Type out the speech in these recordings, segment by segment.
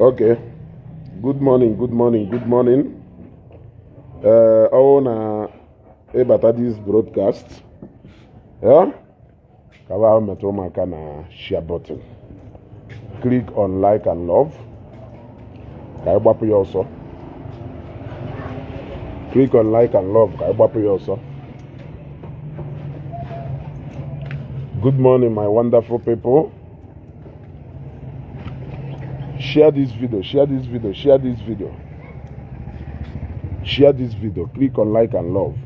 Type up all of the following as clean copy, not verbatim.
Okay. Good morning. I wanna about this broadcast. Yeah? Kawa metromaka na share button. Click on like and love. Kaibapu also. Click on like and love. Kaibapu also. Good morning, my wonderful people. Share this video. Click on like and love.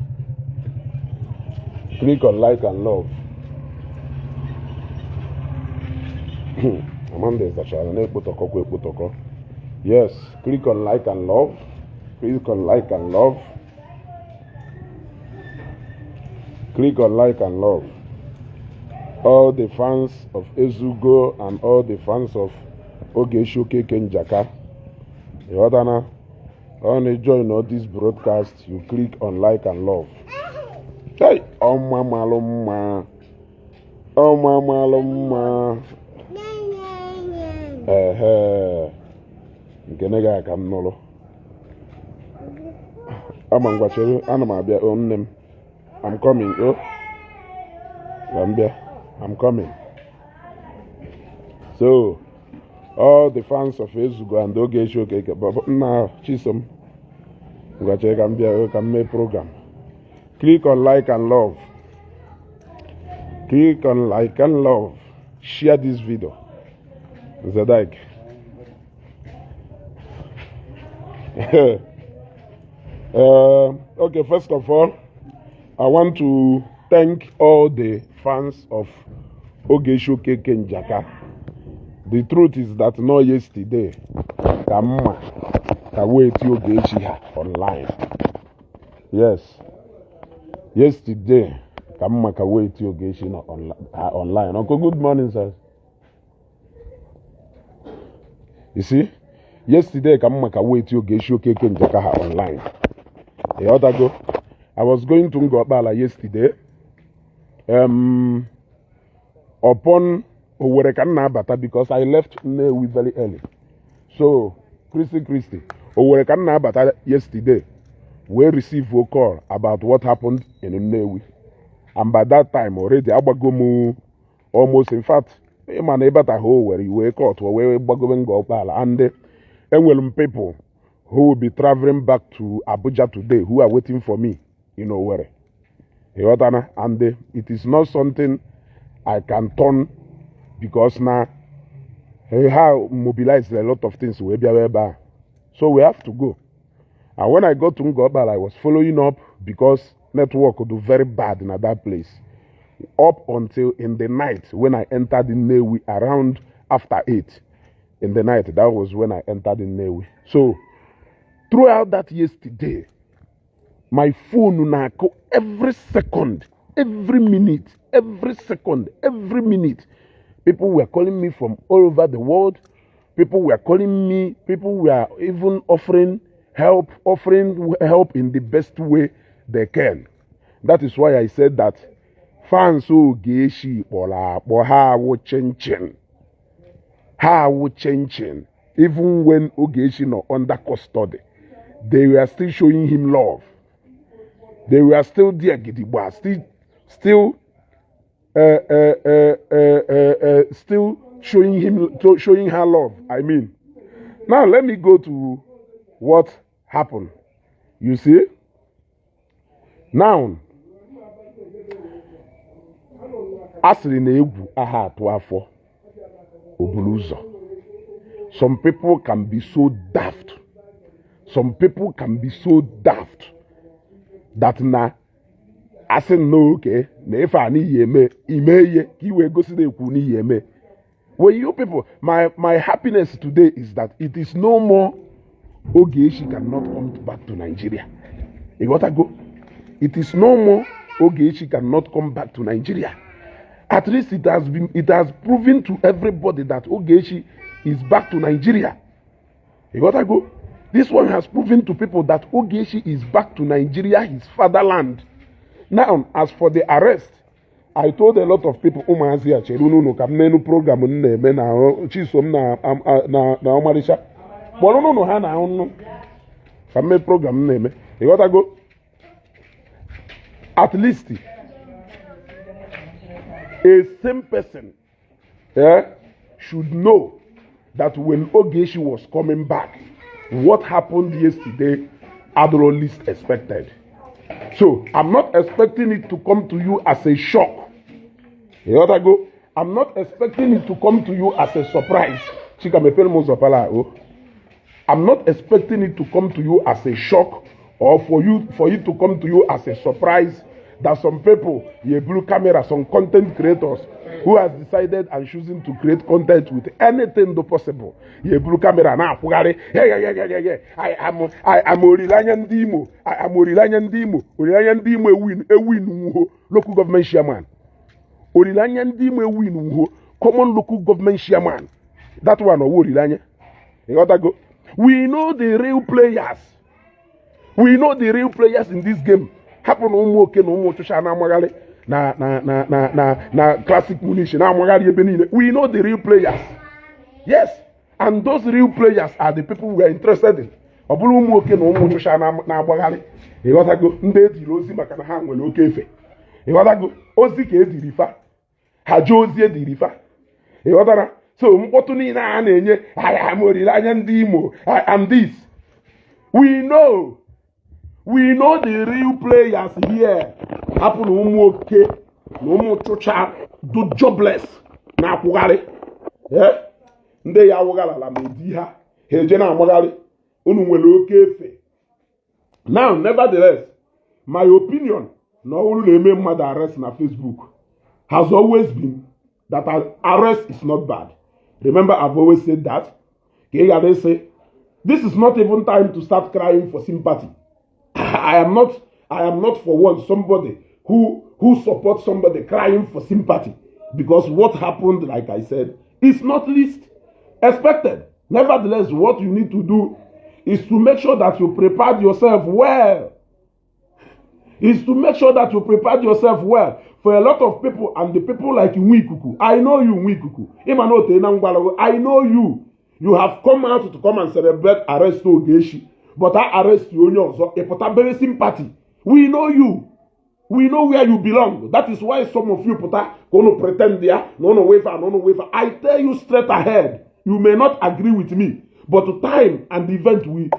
Amanda is the Yes, click on like and love. Click on like and love. All the fans of Ezugo and all the fans of Ogeshoke Kenjaka. You understand? When you join all this broadcast, you click on like and love. Hey, oh mama loma. Nkenega kam nolo. Amangwachere, anamabia onnem. I'm coming, oh. Gambia, I'm coming. So, all the fans of Ezugo and Ogeshoke, but now, Chisom, Ngwachere Gambia, can make program. Click on like and love. Share this video. Zadak. Okay, first of all, I want to thank all the fans of Ogeshoke Kenjaka. The truth is that not yesterday, Kamma Kaweti Ogeshiha online. Yes. Yesterday, Kamma Kaweti Ogeshiha online. Uncle, good morning, sir. You see? Yesterday, Kamma Kaweti Ogeshoke Kenjaka online. A other go. I was going to Ngobala yesterday. Upon Owerekanna Bata because I left Nnewi very early. So, Christy, Owerekanna Bata yesterday, we received a call about what happened in Nnewi. And by that time already, Abagomu almost, in fact, man about a hole where you wake up where Bagomen Ngobala and people who will be traveling back to Abuja today who are waiting for me, where. And it is not something I can turn because now I have mobilized a lot of things. So we have to go. And when I got to Ngobal, I was following up because network would do very bad in that place. Up until in the night when I entered in Nnewi around after 8 in the night. That was when I entered in Nnewi. So throughout that yesterday, my phone every second, every minute, people were calling me from all over the world. People were calling me. People were even offering help in the best way they can. That is why I said that fans who geshi ha wo chenchin. Even when Ogeshi no under custody, they were still showing him love. They were still there, still showing her love. I mean, now let me go to what happened. You see, now asịrị na egwu aha atụ afọ oburu ụzọ. Some people can be so daft. Some people can be so daft that na asị na oke na ife a n'ihi eme ime ihe ka iwe gosi na ekwu n'ihi eme. When you people, my happiness today is that it is no more Ogechi cannot come back to Nigeria. You gotta go. It is no more Ogechi cannot come back to Nigeria. At least it has proven to everybody that Ogechi is back to Nigeria. You gotta go. This one has proven to people that Ogechi is back to Nigeria, his fatherland. Now, as for the arrest, I told a lot of people, Umazi Acherunu no kamnenu program neme na chisom na Omarisha. But no ha na onu. Kamme program neme. You gotta go. At least a same person should know that when Ogechi was coming back, what happened yesterday, Adro least expected. So I'm not expecting it to come to you as a shock. You gotta go. I'm not expecting it to come to you as a surprise. I'm not expecting it to come to you as a shock or for it to come to you as a surprise that some people, a blue camera, some content creators who has decided and choosing to create content with anything possible. A blue camera now, I am Orilanyan Demo. I am Orilanyan Demo. Orilanyan Demo win local government chairman. Orilanyan Demo win common local government chairman. That one or Orilanya. You gotta go. We know the real players. We know the real players in this game. Happen umoke no umo chusha na magale na classic munition na magale benine. We know the real players. Yes, and those real players are the people we are interested in. Obulu umoke no umo chusha na magale. E gotta go nde ediri ozi maka na ha nwere oke efe. E gotta go ozi ka ediri fa. Ha je ozi ediri fa. E gotta na so mkpotu ni na na-enye I am Orilanyan ndị Imo. I am this. We know the real players here. Happen umu oke, no umu chucha, do jobless na akwugari. Yeah? Nde ya wugala la medi ha. Heje na amagari. Unu nwere oke efe. Now, nevertheless, my opinion, no uru na-eme mmadụ arrest na Facebook, has always been that arrest is not bad. Remember, I've always said that. Okay, say, this is not even time to start crying for sympathy. I am not for one somebody who supports somebody crying for sympathy, because what happened, like I said, is not least expected. Nevertheless, what you need to do is to make sure that you prepared yourself well. Is to make sure that you prepared yourself well. For a lot of people, and the people like Nwikuku, I know you, Nwikuku. I know you. You have come out to come and celebrate arrest Ogechi. But I arrest you also. A very sympathy. We know you. We know where you belong. That is why some of you gonna pretend there. No waver. I tell you straight ahead. You may not agree with me. But the time and the event we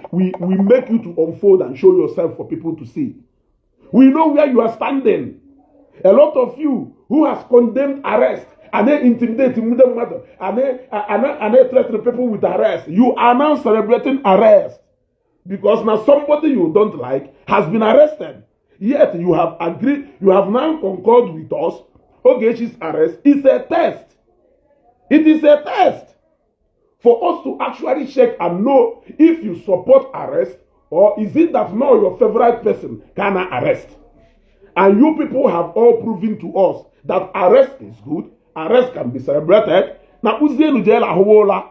make you to unfold and show yourself for people to see. We know where you are standing. A lot of you who has condemned arrest and they intimidate the mother and they threaten people with arrest. You are now celebrating arrest because now somebody you don't like has been arrested. Yet you have agreed, you have now concurred with us. Ogechi's arrest is a test. It is a test for us to actually check and know if you support arrest or is it that now your favorite person cannot arrest. And you people have all proven to us that arrest is good, arrest can be celebrated. Na uzienu jela howola.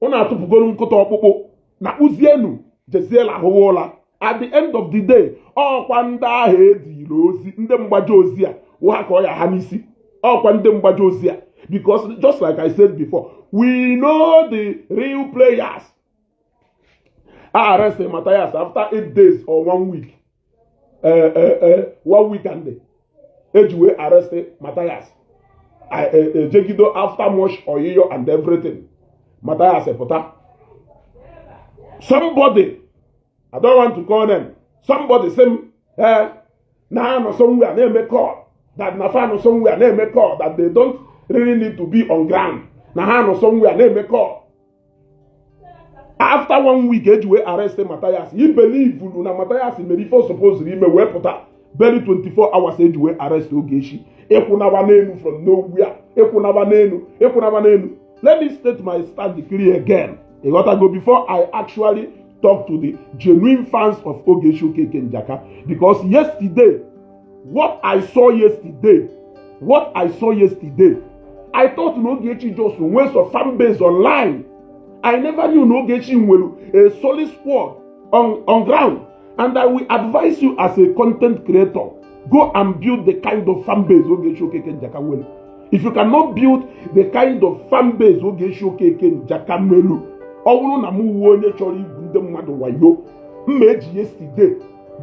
Ona atupugolu nkoto okpukpo. Na uzienu jela howola. At the end of the day, ọkwa ndị ahụ ediri ozi, ndị mgbaji ozi a, ụha ka ọ ya ha n'isi. Ọkwa ndị mgbaji ozi a. Because just like I said before, we know the real players. I arrested Matthias after 8 days or 1 week. 1 week and day. Ejwe arrested Matthias. Jegido after much oyo and everything. Matthias Epota. Somebody, I don't want to call them, somebody say, now somewhere they make call, that Nafano somewhere they make call, that they don't really need to be on ground. Now somewhere they make call. After 1 week, you arrest Matthias. You believe Una Matthias in Merifo supposedly may wear pota. Barely 24 hours age you arrest Ogechi. Ekunavanenu from nowhere. Ekunavanenu. Let me state my stand clear again. I gotta go before I actually talk to the genuine fans of Ogechi Okeke Njaka. Because yesterday, what I saw yesterday, I thought Ogechi just went for fan base online. I never knew Ogechi Nwelu, a solid squad on ground. And I will advise you as a content creator, go and build the kind of fan base Ogechi Okeke Njaka Nwelu. If you cannot build the kind of fan base Ogechi Okeke Njaka Nwelu, ọwụrụ na mụ onye chọrọ igwu ndị mmadụ wayo, mma eji yesterday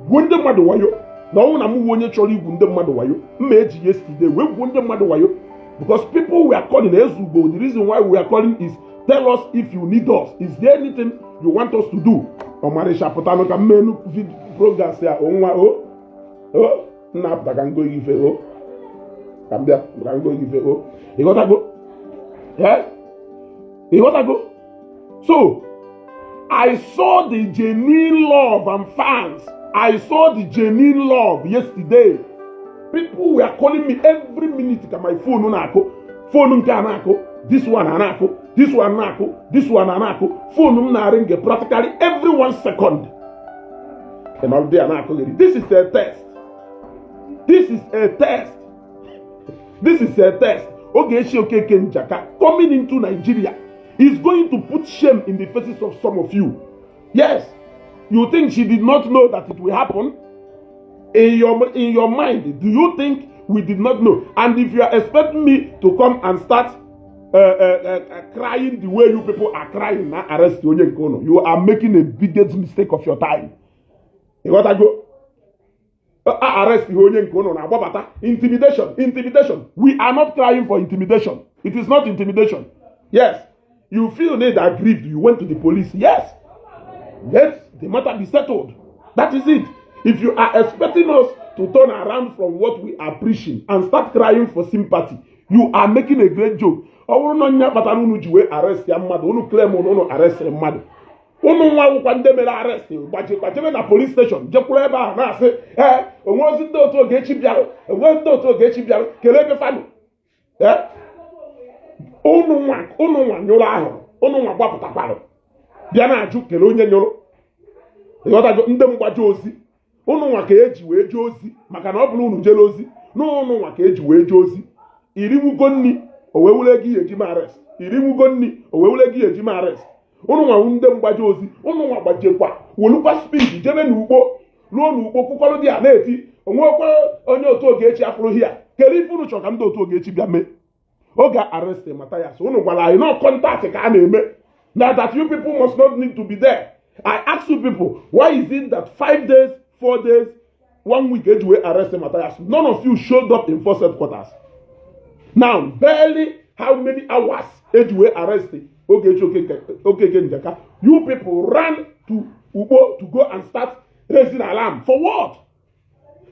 gwu ndị mmadụ wayo. Na ọwụrụ na mụ onye chọrọ igwu ndị mmadụ wayo, mma eji yesterday wee gwu ndị mmadụ wayo. Because people we are calling Ezugbo, the reason why we are calling is tell us if you need us. Is there anything you want us to do? Omarisha potano ka menu progress ya onwa na pata kan go ife kambia kan go ife you got to go. Yeah? You got to go. So I saw the genuine love and fans. I saw the genuine love yesterday. People were calling me every minute. My phone anako. This one anako. This one anako. This one anako. Phone na ring practically every 1 second. And all day anako. This is a test. Ogechi Okeke Njaka coming into Nigeria is going to put shame in the faces of some of you. Yes, you think she did not know that it will happen? In your mind, do you think we did not know? And if you are expecting me to come and start crying the way you people are crying, now arrest you are making a biggest mistake of your time. You got to go. Arrest the intimidation. We are not crying for intimidation. It is not intimidation. Yes, you feel need aggrieved. You went to the police. Yes, let the matter be settled. That is it. If you are expecting us to turn around from what we are preaching and start crying for sympathy, you are making a great joke. Arrest arrest Unu nwa akwụkwọ ndị mere arrest gbajebe na police station jekwuru ebe a na-asị onwezi ndị otu Ogechi bịara kelee ebe fanu unu nwa nyụrụ ahụ unu nwa gbapụtakwara bịa na-ajụ kelee onye nyụrụ ịghọtago ndị mgbaje ozi unu nwa ka eji wee jee ozi maka na ọ bụrụ unu jere ozi n'unu nwa ka eji wee jee ozi iriwugo nni o wee wule gị ejima arrest unu nwa ndị mgbaje ozi unu nwa gbajekwa wolukwa speed jebe n'ugbo ruo n'ugbo kwukọrọ dị a na-eti onwekwa onye otu Ogechi afụrụ hia kele ife unu chọ ka ndị otu Ogechi bịa mee oge arrest Matthias unu gwara anyị no contact ka a na-eme that you people must not need to be there. I ask you people, why is it that 5 days, 4 days, 1 week eji wee arrest Matthias, none of you showed up in force headquarters? Now barely how many hours eji wee arrest Ogechi Okeke Njaka? You people ran to Ugbo to go and start raising alarm. For what?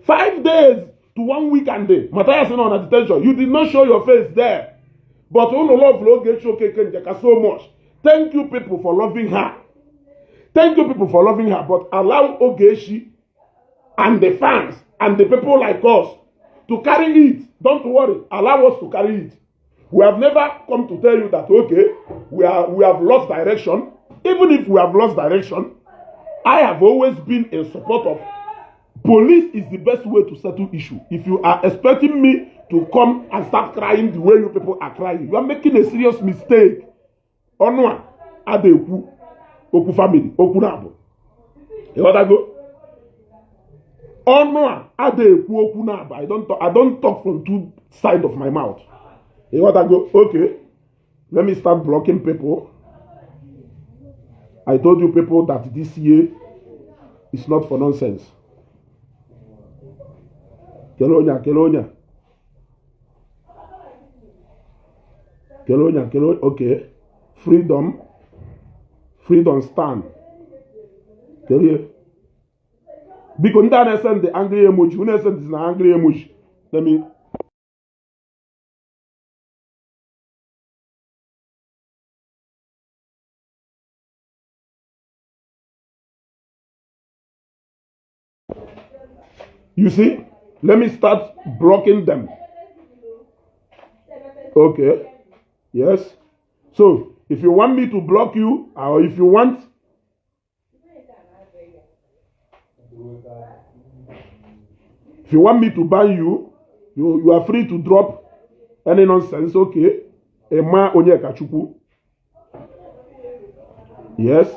5 days to 1 weekend day. Matthias is on detention. You did not show your face there. But you love Ogechi Okeke Njaka so much. Thank you people for loving her. But allow Ogechi and the fans and the people like us to carry it. Don't worry. Allow us to carry it. We have never come to tell you that, okay, we have lost direction. Even if we have lost direction, I have always been in support of police is the best way to settle issue. If you are expecting me to come and start crying the way you people are crying, you are making a serious mistake. Onwa, Adeku, Oku family, Oku Nabo. You want to go? Onwa, Adeku, Oku Nabo. I don't talk from two sides of my mouth. You want to go? Okay. Let me start blocking people. I told you people that this year is not for nonsense. Kelonya. Okay. Freedom stand. Because that send the angry emoji. When I send this angry emoji, let me. You see? Let me start blocking them. Okay. Yes. So, if you want me to block you, or if you want, me to ban you, you are free to drop any nonsense. Okay. Emma Onyekachuku. Yes.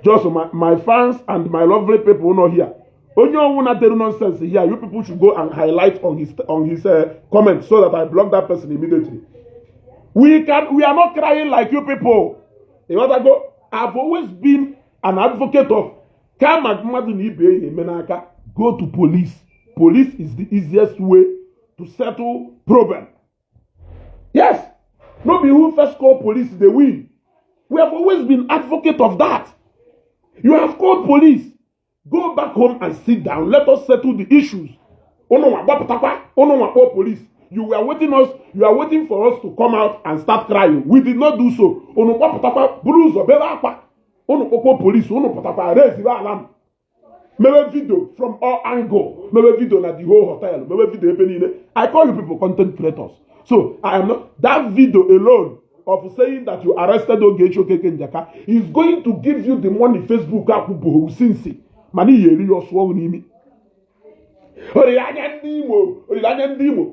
Just my fans and my lovely people not here. Only one that do nonsense here. You people should go and highlight on his comment so that I block that person immediately. We are not crying like you people. You want to go? I've always been an advocate of go to police. Police is the easiest way to settle problem. Yes. Nobody who first call police, they win. We have always been advocate of that. You have called police. Go back home and sit down. Let us settle the issues. Police. You are waiting for us to come out and start crying. We did not do so. Police. Raise maybe video from all angles. Maybe video at the whole hotel. Maybe video. I call you people content creators. So I am not that video alone of saying that you arrested Ogechi Njaka is going to give you the money Facebook since money yeri your swung nimi.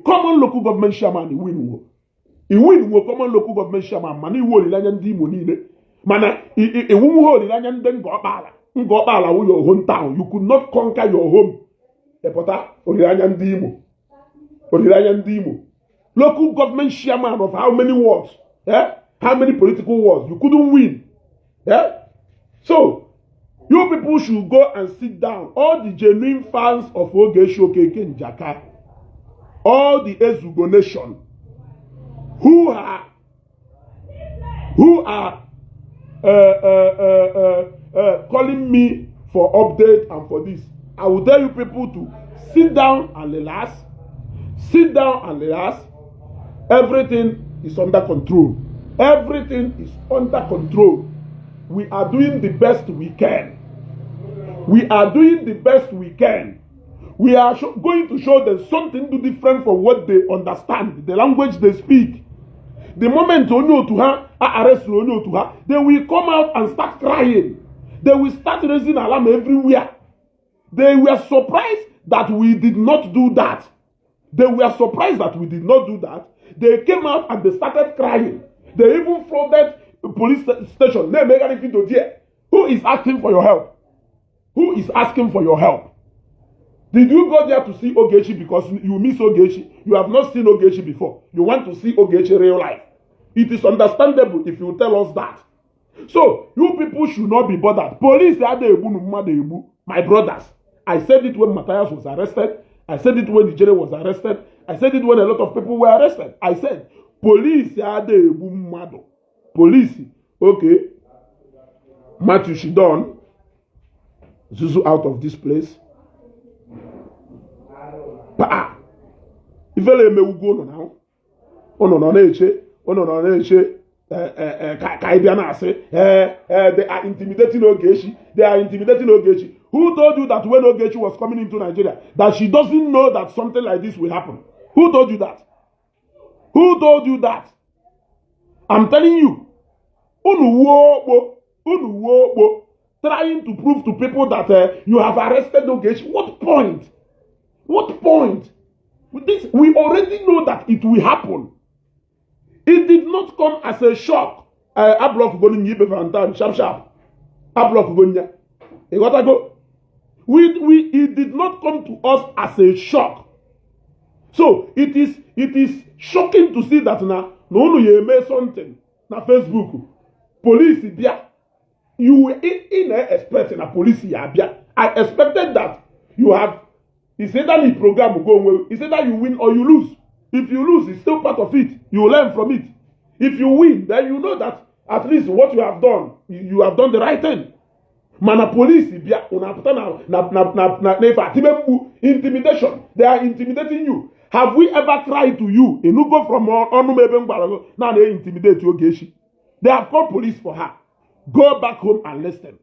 Common local government chairman win. He win common local government chairman money wo Lilanya Ndimo nile. Mana e wumu ho Lilanya Ndengobala. Ngobala wo your hometown. You could not conquer your home. Epota Lilanya Ndimo. Local government chairman of how many wards? Yeah? How many political wars? You couldn't win. Yeah? So, you people should go and sit down. All the genuine fans of Ogechi Njaka, all the Ezugo nation, who are calling me for update and for this, I will tell you people to sit down and relax. Sit down and relax. Everything is under control. Everything is under control. We are doing the best we can. We are doing the best we can. We are going to show them something different from what they understand, the language they speak. The moment they know to her, arrest to her, they will come out and start crying. They will start raising alarm everywhere. They were surprised that we did not do that. They were surprised that we did not do that. They came out and they started crying. They even flooded the police station. Who is asking for your help? Who is asking for your help? Did you go there to see Ogechi because you miss Ogechi? You have not seen Ogechi before. You want to see Ogechi real life. It is understandable if you tell us that. So, you people should not be bothered. Police, my brothers. I said it when Matthias was arrested. I said it when Nigeria was arrested. I said it when a lot of people were arrested. I said, police, police, okay. Matthew Shidon, Zuzu out of this place. Pa, if you let me go now, they are intimidating Ogechi. They are intimidating Ogechi. Who told you that when Ogechi was coming into Nigeria, that she doesn't know that something like this will happen? Who told you that? Who told you that? I'm telling you, trying to prove to people that you have arrested Ogechi. What point? What point? With this, we already know that it will happen. It did not come as a shock. I block going sharp sharp. I block going. You got to go. It did not come to us as a shock. So it is shocking to see that now no you made something na Facebook. Police there. You were in expecting a police here. I expected that you have. It's either the program will go well. It's either you win or you lose. If you lose, it's still part of it. You will learn from it. If you win, then you know that at least what you have done, you have done the right thing. Mana police bia unaputa na intimidation. They are intimidating you. Have we ever cried to you? You go from now they intimidate you, Ogechi. They have called police for her. Go back home and listen.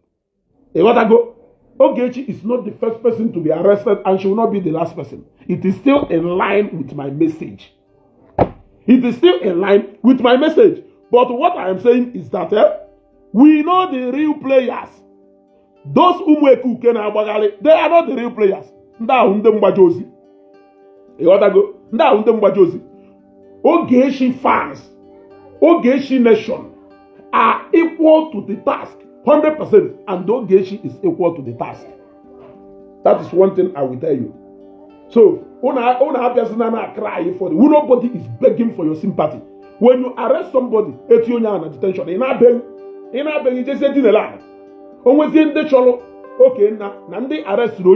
You want to go? Ogechi is not the first person to be arrested and she will not be the last person. It is still in line with my message. It is still in line with my message. But what I am saying is that we know the real players. Those Umweku Kena Bagali, they are not the real players. You want to go? Ogechi fans, Ogechi nation are equal to the task, 100%, and Ogechi is equal to the task. That is one thing I will tell you. So, cry for nobody is begging for your sympathy. When you arrest somebody, in detention, you just say the line. Okay, now they arrest you.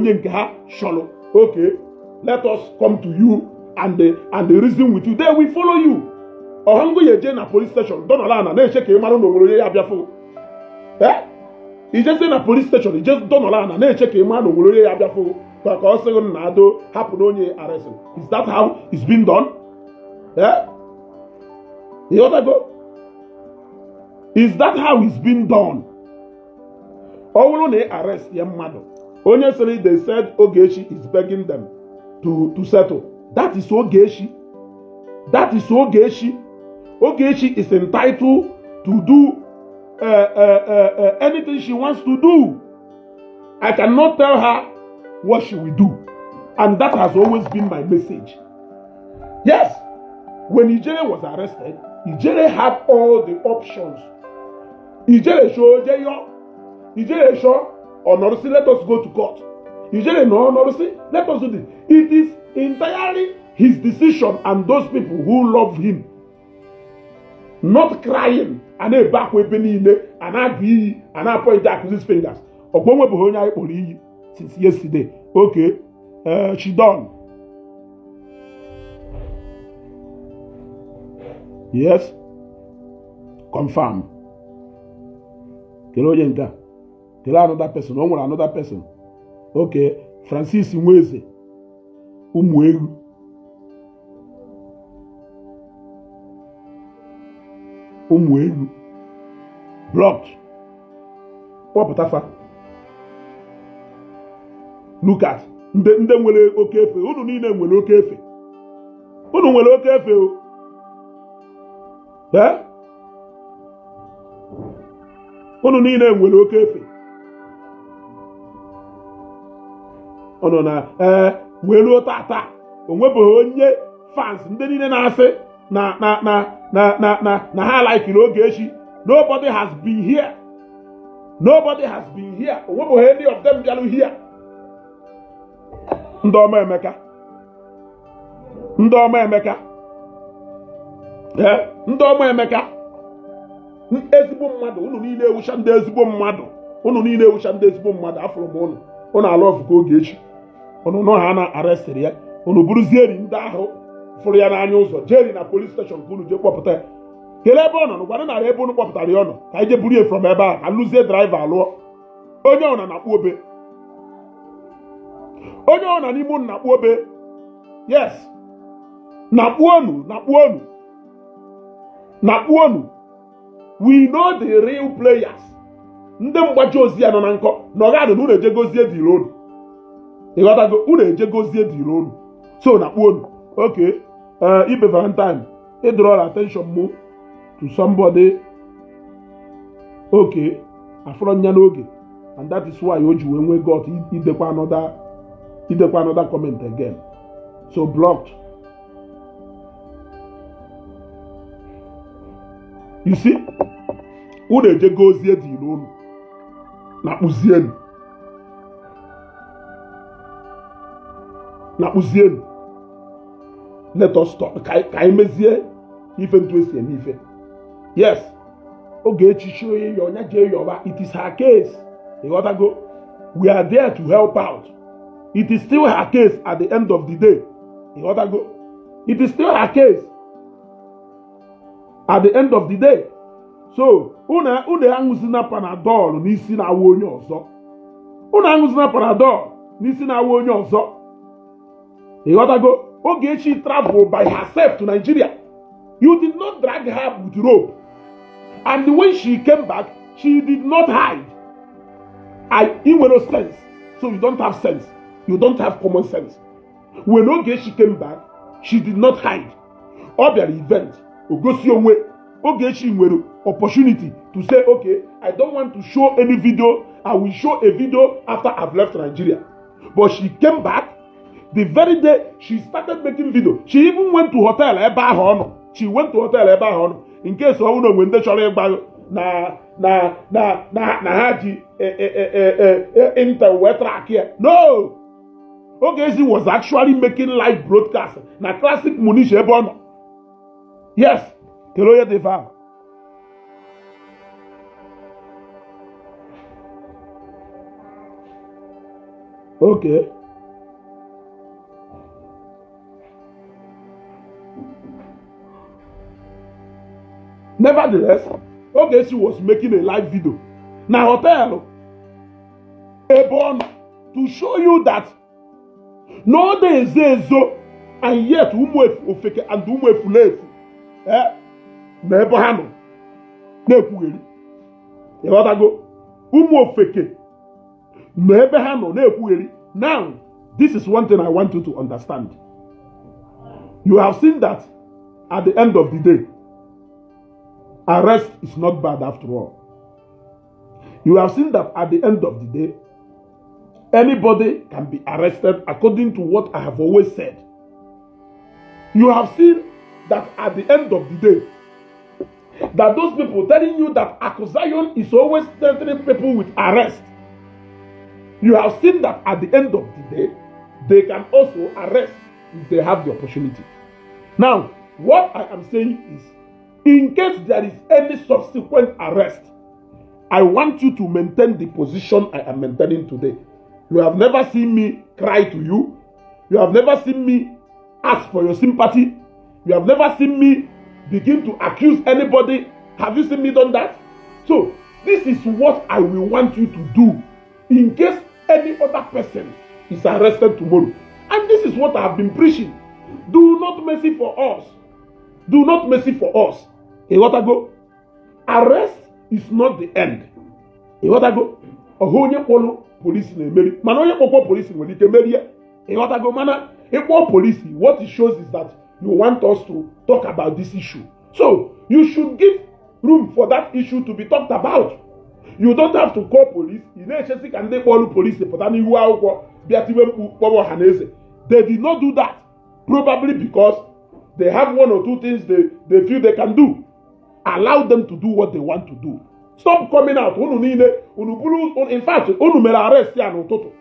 Okay, let us come to you and reason with you. Then we follow you. Ohango ye na police station. Don't allow na check you man no ye abiafo. He just in a police station. He just don't allow na check you man no ye abiafo. Because na do happen onye arrest. Is that how it's been done? You ought to go. Is that how it's been done? All they arrest young mother. Only they said Ogechi is begging them to settle. That is Ogechi. That is Ogechi. Ogechi is entitled to do anything she wants to do. I cannot tell her what she will do. And that has always been my message. Yes, when Ijere was arrested, Ijere had all the options. Ijere showed Ijere show, Honorisi, let us go to court. Ijere no, Honorisi, let us do this. It is entirely his decision and those people who love him. Not crying and a back weapon in it and I point back with his fingers. Since yesterday. Okay. She done. Yes. Confirm. Tell another person. Another person. Okay. Francis Nweze. Umuegu. Blocked. What Patafa? Look at. Nde nwere oke efe. Unu niile nwere oke efe. Unu nwere oke efe o. Unu niile nwere oke efe. Ono na welu tata. Onwebeghi onye fans ndị niile na-asị na ha like Ogechi. Nobody has been here. Nobody has been here. Onwebeghi any of them bịaru here. Ndị ọma Emeka. Ndị ọma Emeka. Ndị ọma Emeka. Ezigbo mmadụ. Unu niile ewucha ndị ezigbo mmadụ. Unu niile ewucha ndị ezigbo mmadụ. Afụrụ m unu. Unu alụ ọfụ ka Ogechi. Unu nọ ha na arrestịrị ya. Unu buruzieri ndị ahụ fụrụ ya n'anya ụzọ. Jeri na police station ka unu je kpọpụta ya. Kelee ebe ọ nọ. Gwana na ebe unu kpọpụtara ya ọ nọ. Ka anyị je buru ya from ebe a. Ka lụzie driver alụọ. Onye ọ na-akpụ obe. Onye ọ na n'ime unu na-akpụ obe. Yes. Nakpuonu. We know the real players. Ndị mgbaji ozi ya nọ na nkọ. Na ọ ga-adụ na unu ejegozie dị ilo unu. Ịghọtago, unu ejegozie dị ilo unu. So nakpuonu. Okay. Ibe Valentine. He draw attention more to somebody. Okay. Afro nya n'oge. And that is why Oji when we got idekwa another comment again. So blocked. You see? Unu ejegozie dị ilo unu. Nakpuzienu. Let us stop. Ka imezie ife ntu esi eme ife. Yes. Ogechi show you nya je yoba. It is her case. You gotta go. We are there to help out. It is still her case at the end of the day. You gotta go. It is still her case. at the end of the day. So unu aṅụzina panadol n'isi na-awa onye ọzọ. Unu aṅụzina panadol n'isi na-awa onye ọzọ. Ịghọtago? Ogechi traveled by herself to Nigeria. You did not drag her with rope. And when she came back, she did not hide. It was no sense. So you don't have sense. You don't have common sense. When Ogechi came back, she did not hide. Other event, Ogechi had opportunity to say, okay, I don't want to show any video. I will show a video after I've left Nigeria. But she came back. The very day she started making video, she even went to hotel Eba. She went to hotel Eba in case when they show na haji interwetra here. No, Ogechi was actually making live broadcast na classic Munish Ebono. Yes, Keloya Deva. Okay. Nevertheless, Ogechi was making a live video. Now, hotel, Ebon, to show you that no day is so, and yet Umwefeke and Umwefulefu, Nebohano, Nepueli. You want to go? Umwefeke, Nebohano, Nepueli. Now, this is one thing I want you to understand. You have seen that at the end of the day, arrest is not bad after all. You have seen that at the end of the day, anybody can be arrested according to what I have always said. You have seen that at the end of the day, that those people telling you that accusation is always threatening people with arrest. You have seen that at the end of the day, they can also arrest if they have the opportunity. Now, what I am saying is, in case there is any subsequent arrest, I want you to maintain the position I am maintaining today. You have never seen me cry to you. You have never seen me ask for your sympathy. You have never seen me begin to accuse anybody. Have you seen me done that? So, this is what I will want you to do in case any other person is arrested tomorrow. And this is what I have been preaching. Do not mercy for us. Do not mercy for us. You want to go? Arrest is not the end. You want to go? Ohonye polo police na emeri. Mana onye polo police nwere ike meri ya. You want to go? Mana equal police. What it shows is that you want us to talk about this issue. So you should give room for that issue to be talked about. You don't have to call police. You know, can they call police? They did not do that. Probably because they have one or two things they feel they can do. Allow them to do what they want to do. Stop coming out. In fact, mere arrest ya n'ụtụtụ.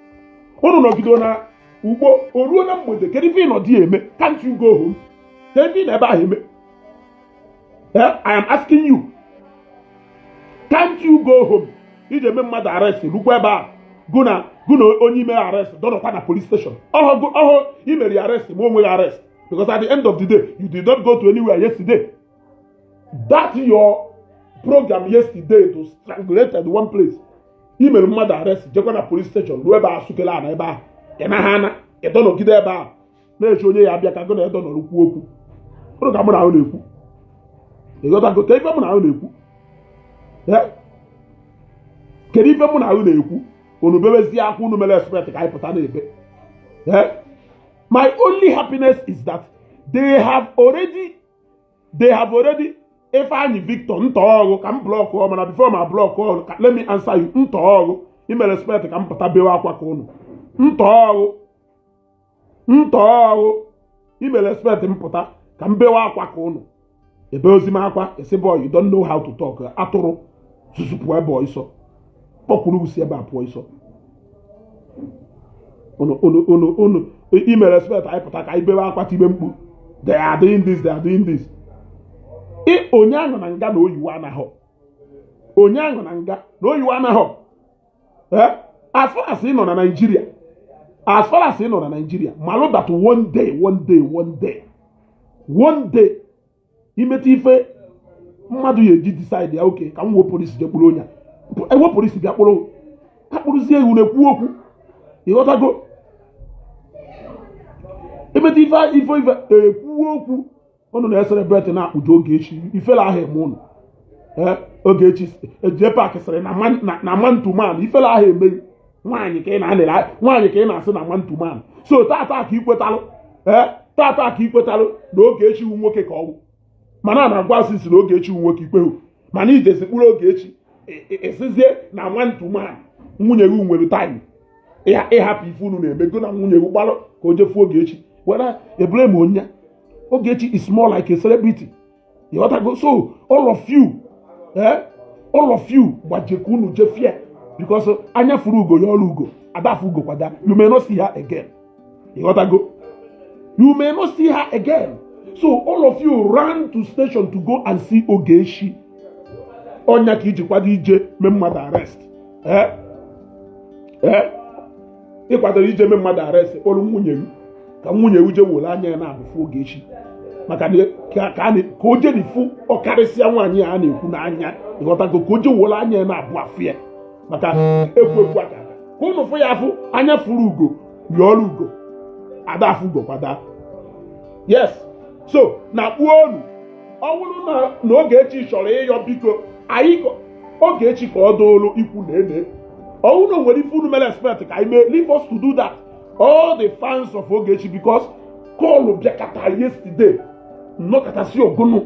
Nọgide na ugbo oruo na mgbede kedu ife nọ dị eme? Can't you go home? Kedu ife na-ebe ahụ eme? I am asking you. Can't you go home? Ije eme mmadụ arrest lukwa ebe a gụ na onye ime arrest dọrọkwa na police station. Ọhụ imere arrest ma onweghị arrest. Because at the end of the day, you did not go to anywhere yesterday. That your program yesterday to strangulate at one place. Email mother arrest, jekwa na police station, ruo ebe a sukela na ebe a. Kena hana, edo no gide ebe a. Na-eche onye ya abịa ka go na edo no rukwu okwu. Unu ka mụ na ahụ na-ekwu. Ịghọta go, ka ife mụ na ahụ na-ekwu. Kedu ife mụ na ahụ na-ekwu? Unu bebezi akwa unu mere expect ka anyị pụta na ebe. My only happiness is that they have already if I'm Victor Ntogo can block or man before my block or let me answer you Ntogo you may respect can put a bewa kwa kono Ntogo you may respect him put can bewa kwa kono a bezima kwa a say boy you don't know how to talk atoro susupu boy so populu si eba boy so ono email respect I put a bewa kwa tibe mpu they are doing this onye ahụ na nga na oyiwa anaghọ onye ahụ na nga na oyiwa anaghọ as far as ị nọ na Nigeria malụ that one day imeti ife mmadụ ya eji decide ya oke ka m wee polisi je kpụrụ onye ewe polisi bịa kpụrụ akpụrụzie iwu na-ekwu okwu ịghọtago emeta ife ekwu okwu ọnụ na-eselebreti na-akpụja Ogechi ifela ahụ eme ụnụ Ogechi eje paakị sịrị na mantuman ifela ahụ emeghị nwaanyị ka ị na-asị na mantuman so tata ka ikwetalụ na Ogechi wu nwoke ka ọwụ mana na-agwa asịsị na Ogechi wu nwoke ikpehu mana ijesi kpụrụ Ogechi esizie na mantuman nwunye gị nwere taịm ịhapụ ife unu na-emego na nwunye gị gbalụ ka o jefuo Ogechi were ebule ma onye Ogechi is more like a celebrity. You want to go? So all of you gbajekunu jefie because anya furu ugo ya olu ugo adafu ugo kwada. You may not see her again. You want to go? You may not see her again. So all of you ran to station to go and see Ogechi. Onya ki iji kwado ije me mmadụ arrest. Ịkwadoro ije me mmadụ arrest kpọrọ nwunye m ka nwunye uje wole anya na abụfụ Ogechi maka ka o je n'ifu ọkarịsịa nwaanyị a na-ekwu n'anya ịghọtago ka o je wole anya na abụ afụ ya maka ekwu aka ka ụnụ fụ ya afụ anya furu ugo yọọlụ ugo ada afụ ugo kwada. Yes, so na kpuo onu ọ bụrụ na Ogechi chọrọ ịyọ biko anyị Ogechi ka ọ doolu ikwu na ene ọ bụrụ na nwere ife unu mere expect ka anyị mee leave us to do that. All the fans of Ogechi because call Biakata yesterday, no katasi ogono.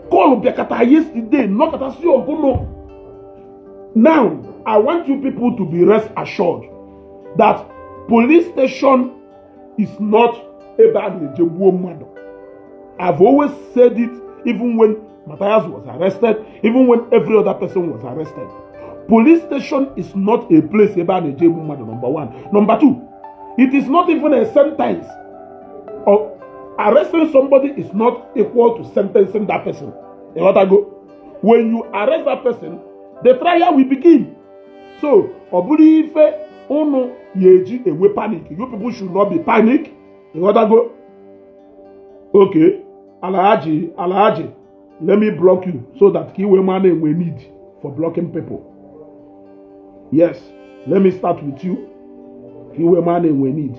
Call Biakata yesterday, no katasi ogono. Now, I want you people to be rest assured that police station is not a bad job. I've always said it, even when Matthias was arrested, even when every other person was arrested. Police station is not a place about a jail woman, number one. Number two, it is not even a sentence. Or arresting somebody is not equal to sentencing that person. You want to go? When you arrest that person, the trial will begin. So, obulife ono yeji ewe panic. You people should not be panic. You want to go? Okay, Alhaji, let me block you so that kiwe money we need for blocking people. Yes, let me start with you. Kiwe money we need.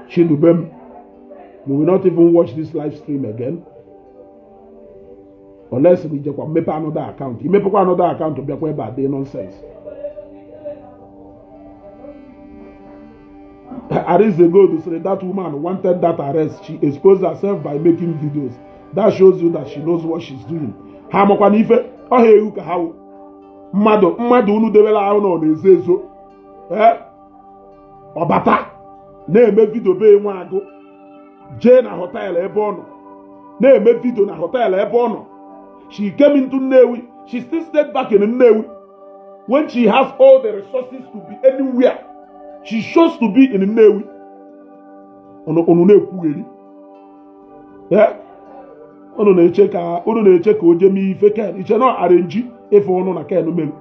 Chinubem, you will not even watch this live stream again. Unless we just make another account. You make another account to be a bad day nonsense. Aris ago to say that woman wanted that arrest. She exposed herself by making videos. That shows you that she knows what she's doing. Hamakwanife, oh hey you how mmadụ unu debela ahụ nọ na-ezo ezo. Ọbata na-eme video be nwa agụ. Jee na hotel ebe ọ nọ. Na-eme video na hotel ebe ọ nọ. She came into Nnewi. She still stayed back in Nnewi. When she has all the resources to be anywhere, she chose to be in Nnewi. Onu na-ekwugheri. Onu na-eche ka o je mi ife ken. Iche na arrange ife onu na ken melu.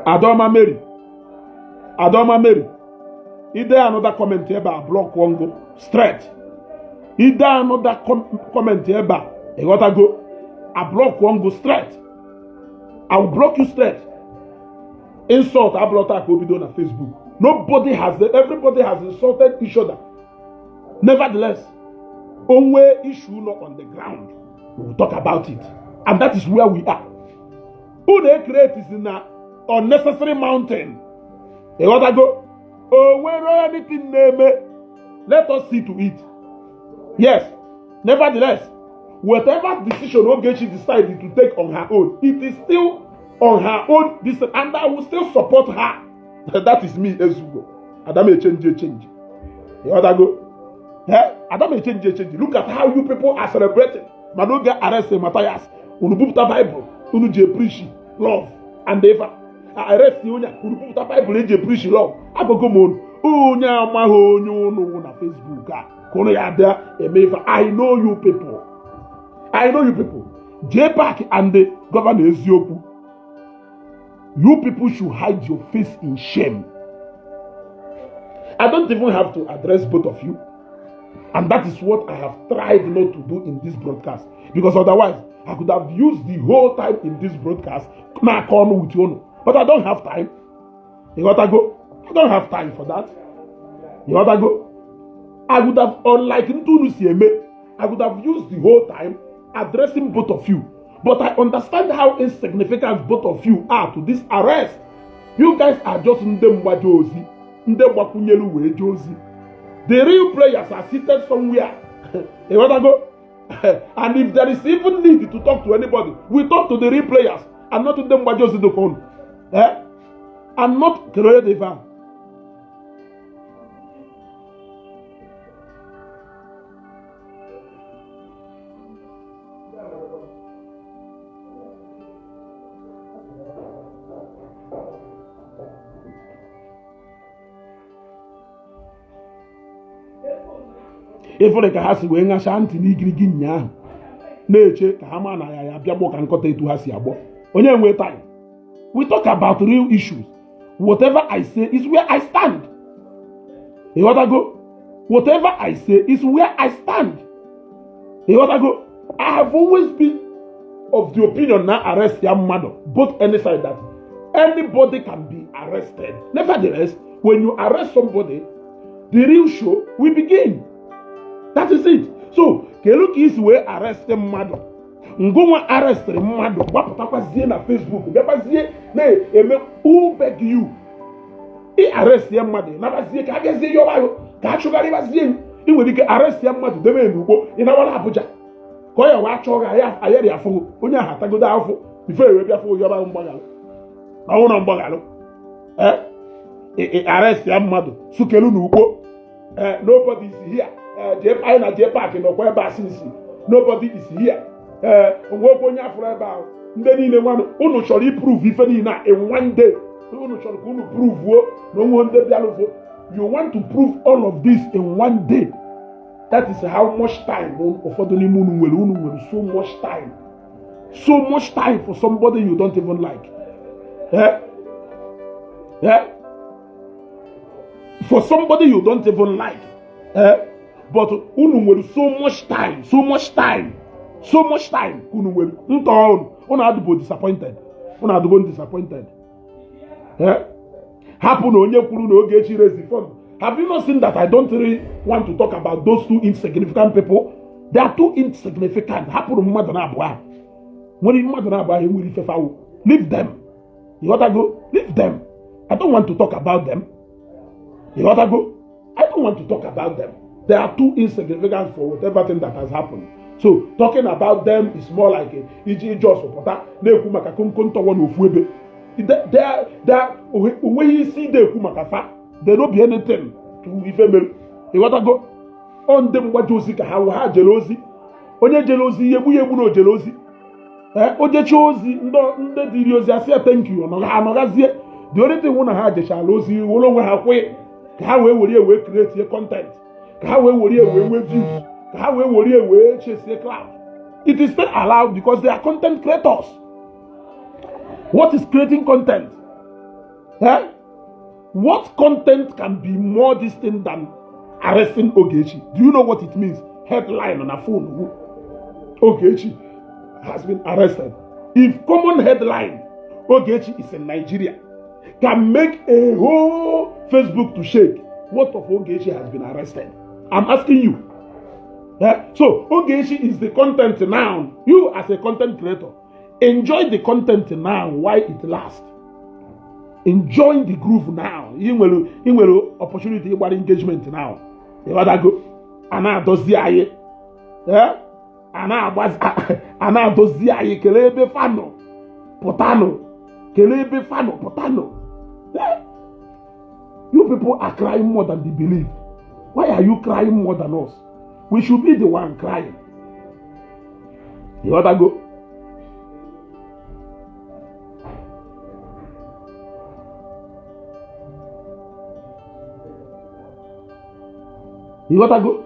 Adoma Mary. Ide another comment ebe a block one straight. Ide another comment ebe a gotta go. I block one go straight. I will block you straight. Insult I block that will be done on Facebook. Everybody has insulted each other. Nevertheless, only issue not on the ground. We will talk about it. And that is where we are. Who they create is in an unnecessary mountain. They want to go, oh, where anything name, let us see to it. Yes, nevertheless, whatever decision Ogechi decided to take on her own, it is still on her own, and I will still support her. That is me, Ezugo. Adam change. You want to go? Adam change. Look at how you people are celebrating. Manoga arrested Matthias. Unubupta Bible. Unuje preach love and ever. Arrest you. Unubupta Bible. Unuje preach love. Agogo mon. Unya maho nyo na Facebook. Kono ya there. I know you people. J-Pack and the governor Ezioku. You people should hide your face in shame. I don't even have to address both of you. And that is what I have tried not to do in this broadcast. Because otherwise, I could have used the whole time in this broadcast with you. But I don't have time. You gotta go. I don't have time for that. You gotta go. I would have, unlike Ntunu Sieme, I would have used the whole time addressing both of you. But I understand how insignificant both of you are to this arrest. You guys are just Ndemwajozi, Ndemwakunyelu Wejozi. The real players are seated somewhere. You wanna go? And if there is even need to talk to anybody, we talk to the real players and not to Ndemwajozi the phone. I'm not Keroye Devan. Ifere ka ha si wee ṅacha ntị n'igirigi nyaa na-eche ka ha ma na ya bịagbo ka nkọta etu ha si agbọ. Onye nwe time. We talk about real issues. Whatever I say is where I stand. You want to go? Whatever I say is where I stand. You want to go? I have always been of the opinion now arrest young man, both any side that anybody can be arrested. Nevertheless, when you arrest somebody, the real show will begin. That is it. So, Keluki is where arrest a mother. Ngoma arrest a mother. Wapatapazie na Facebook. Bepazie na eme who beg you. He arrest your mother. Nabazie ka gazie yo bayo. Ka chugari bazie. He will arrest your mother. Deme nugo. Ina wala Abuja. Ko ya wa choga ya ayere afo. Onya hatago da afo. Before we bia afo yo ba mbagalo. Na wona mbagalo. Arrest your mother. Sukelu nugo. Nobody is here. Nobody is here. Prove in one day. You want to prove all of this in one day. That is how much time. So much time. So much time for somebody you don't even like. For somebody you don't even like. But unu nwere so much time. Unu nwere unu adịbo disappointed. Happen na onye kwuru na oge echi raise the fund. Have you not seen that I don't really want to talk about those two insignificant people? They are too insignificant. Happen mmadụ na abụọ. When mmadụ na abụọ enwere ife fawo. Leave them. You gotta go. Leave them. I don't want to talk about them. You gotta go. I don't want to talk about them. They are too insignificant for whatever thing that has happened. So talking about them is more like a just supporter. They are when you see they don't be anything to even you gotta go on them what you see how jealousy. Onye jealousy yebu no jealousy. Oje chozi ndo diriozi asia thank you. The only thing we have is jealousy. We don't have how we create a content. How we views. How we chase a cloud. It is not allowed because they are content creators. What is creating content? What content can be more distinct than arresting Ogechi? Do you know what it means? Headline on a phone. Ogechi has been arrested. If common headline, Ogechi is in Nigeria, can make a whole Facebook to shake. What of Ogechi has been arrested? I'm asking you. So Ogechi is the content now. You as a content creator, enjoy the content now while it lasts. Enjoy the groove now. You will opportunity about engagement now. You gotta go. Ana dozi aye. Ana dozi aye kelebe fano. Potano. Kelebe fano potano. You people are crying more than they believe. Why are you crying more than us? We should be the one crying. You gotta go. You gotta go.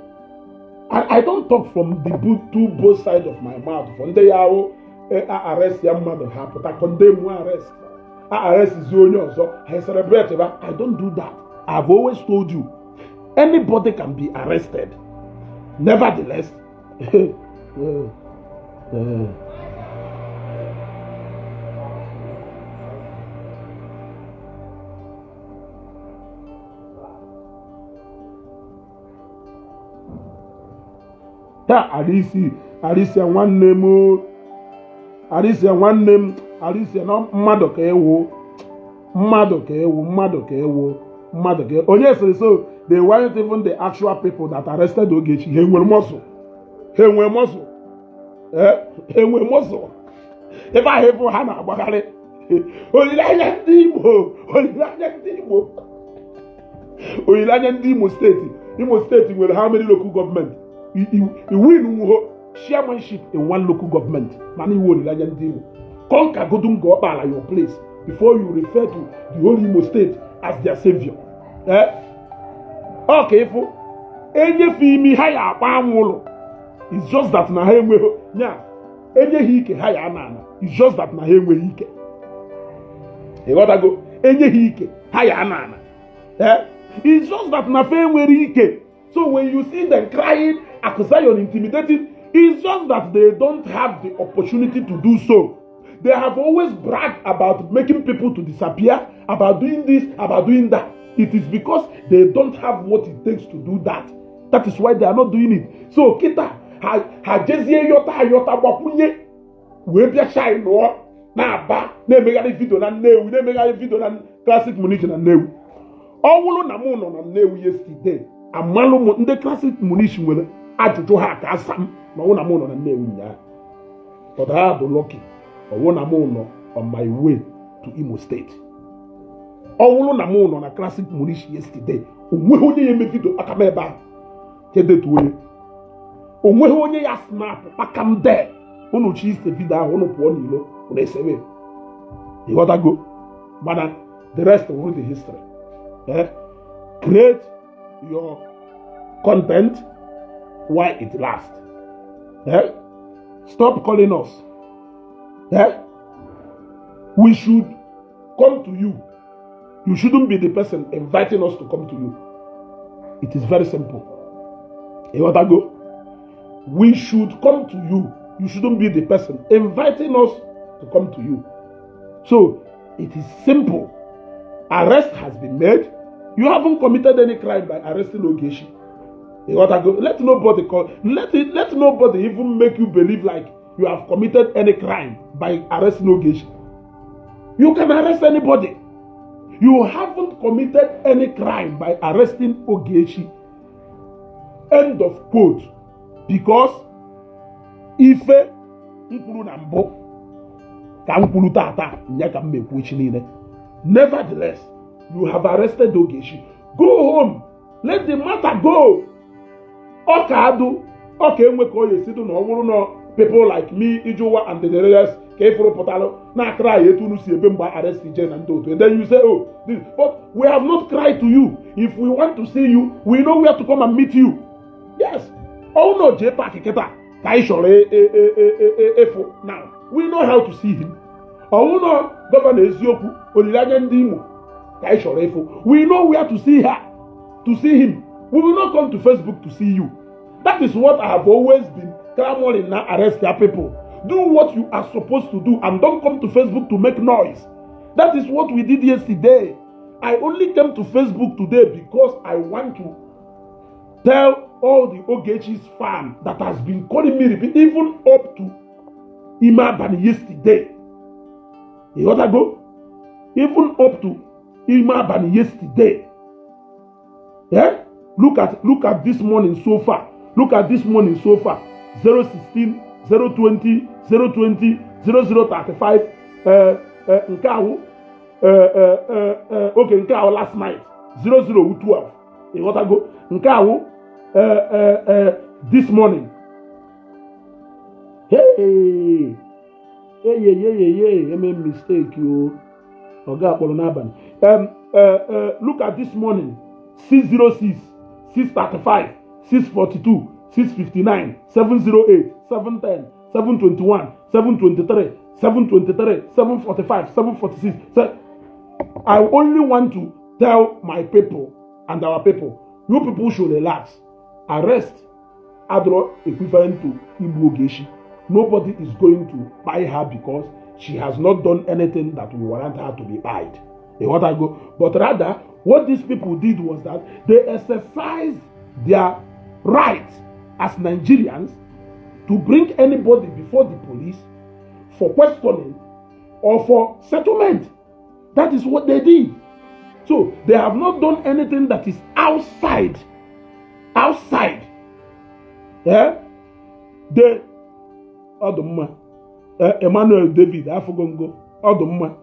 I don't talk from the both sides of my mouth. From the arrest young mother, but I condemn one arrest is the only also. I celebrate. I don't do that. I've always told you. Anybody can be arrested. Nevertheless, Arisia nwanne m Arisia na mmadụ ka ewu onye sịrị so they weren't even the actual people that arrested Ogechi. Ha enwere muscle ebe ahụ ịfụ ha na-agbagharị olileanya ndị Imo steeti nwere how many local government win chairmanship in one local government mana iwu olileanya ndị Imo conquer godungo ọkpala your place before you refer to the whole Imo state as their savior. Okay, ịfụ enyefe imi ha ya akpa anwụlụ. It's just that na ha enweghị nya enyeghị ike ha ya ana. It's just that na ha enweghị ike. Ịghọtago enyeghị ike ha ya ana. It's just that na fa enwere ike. So when you see them crying, accusation, intimidating, it's just that they don't have the opportunity to do so. They have always bragged about making people to disappear, about doing this, about doing that. It is because they don't have what it takes to do that. That is why they are not doing it. So kita ha jezie yota gbakwunye wee bịa shine no na aba na emegharị video na Nnewi, na emegharị video na Classic Munich na Nnewi. Ọwụlụ na mụ nọ na Nnewi yesterday. Amalụ m ndị Classic Munich nwere ajụjụ ha ka asam na ọwụ na mụ nọ na Nnewi nyaa. But I had lucky. Ọwụ na mụ nọ on my way to Imo State. Ọwụlụ na mụ nọ na Classic Munich yesterday. Onweghị onye ya eme video aka m ebe ahụ. Kedetu onye. Onweghị onye ya snap aka m there. Unu chi ise video ahụ unu pụọ n'ilo unu esebe. Ịghọtago? Mana the rest will be history. Create your content while it lasts. Stop calling us. We should come to you. You shouldn't be the person inviting us to come to you. It is very simple. Iwatago. We should come to you. You shouldn't be the person inviting us to come to you. So it is simple. Arrest has been made. You haven't committed any crime by arresting Ogechi. Iwatago. Let nobody even make you believe like you have committed any crime by arresting Ogechi. You can arrest anybody. You haven't committed any crime by arresting Ogechi. End of quote. Because ife mkpuru na mbụ ka mkpuru tata nya ka mmekwu echi niile. Nevertheless, you have arrested Ogechi. Go home. Let the matter go. Ọka adụ ọka enwe ka ọ yesidu na ọ bụrụ na people like me, Ijuwa, and the rest na cry arrest and then you say, oh, this. But we have not cried to you. If we want to see you, we know where to come and meet you. Yes. Oh no, now we know how to see him. Oh no, Governor Ezioku, we know where to see her, to see him. We will not come to Facebook to see you. That is what I have always been clamoring now. Arrest your people. Do what you are supposed to do and don't come to Facebook to make noise. That is what we did yesterday. I only came to Facebook today because I want to tell all the Ogechi's fans that has been calling me, even up to Imaban yesterday. You got to go? Even up to Imaban yesterday. Yeah? Look at this morning so far. Look at this morning so far. 016, 020, 020, 0035. Okay, last night. 0012. You got to go? This morning. Hey, I made a mistake, you. Look at this morning. 606, 635, 642, 659, 708, 710, 721, 723, 723, 745, 746. I only want to tell my people and our people, You people should relax. Arrest Adro equivalent to Igbo Geshi. Nobody is going to buy her because she has not done anything that will warrant her to be buyed. But rather, what these people did was that they exercised their rights as Nigerians to bring anybody before the police for questioning or for settlement. That is what they did. So they have not done anything that is outside. The Emmanuel David Afogongo Odomma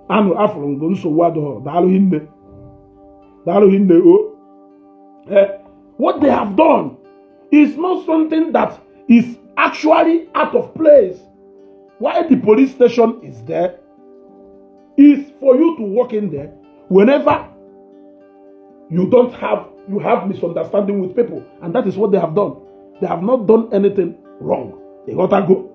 Anu Afrongo Nsowado Dalu Hinde o. What they have done is not something that is actually out of place. Why the police station is there is for you to walk in there whenever you have misunderstanding with people, and that is what they have done. They have not done anything wrong. They gotta go.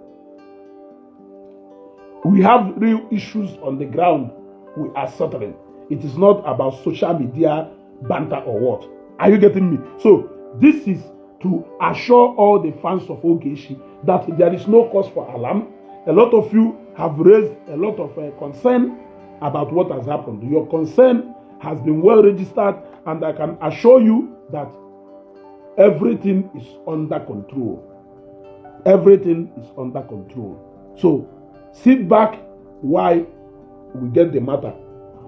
We have real issues on the ground we are settling. It is not about social media banter or what. Are you getting me? So this is to assure all the fans of Ogechi that there is no cause for alarm. A lot of you have raised a lot of concern about what has happened. Your concern has been well registered, and I can assure you that everything is under control. Everything is under control. So sit back while we get the matter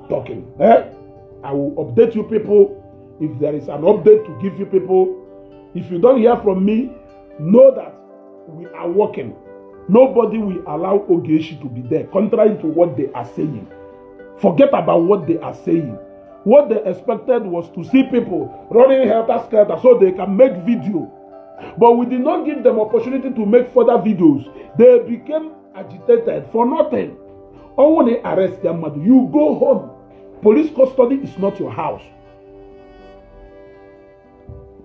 talking. I will update you people if there is an update to give you people. If you don't hear from me, know that we are working. Nobody will allow Ogechi to be there, contrary to what they are saying. Forget about what they are saying. What they expected was to see people running helter-skelter so they can make video. But we did not give them opportunity to make further videos. They became agitated for nothing. Or when they arrest their mother, you go home. Police custody is not your house.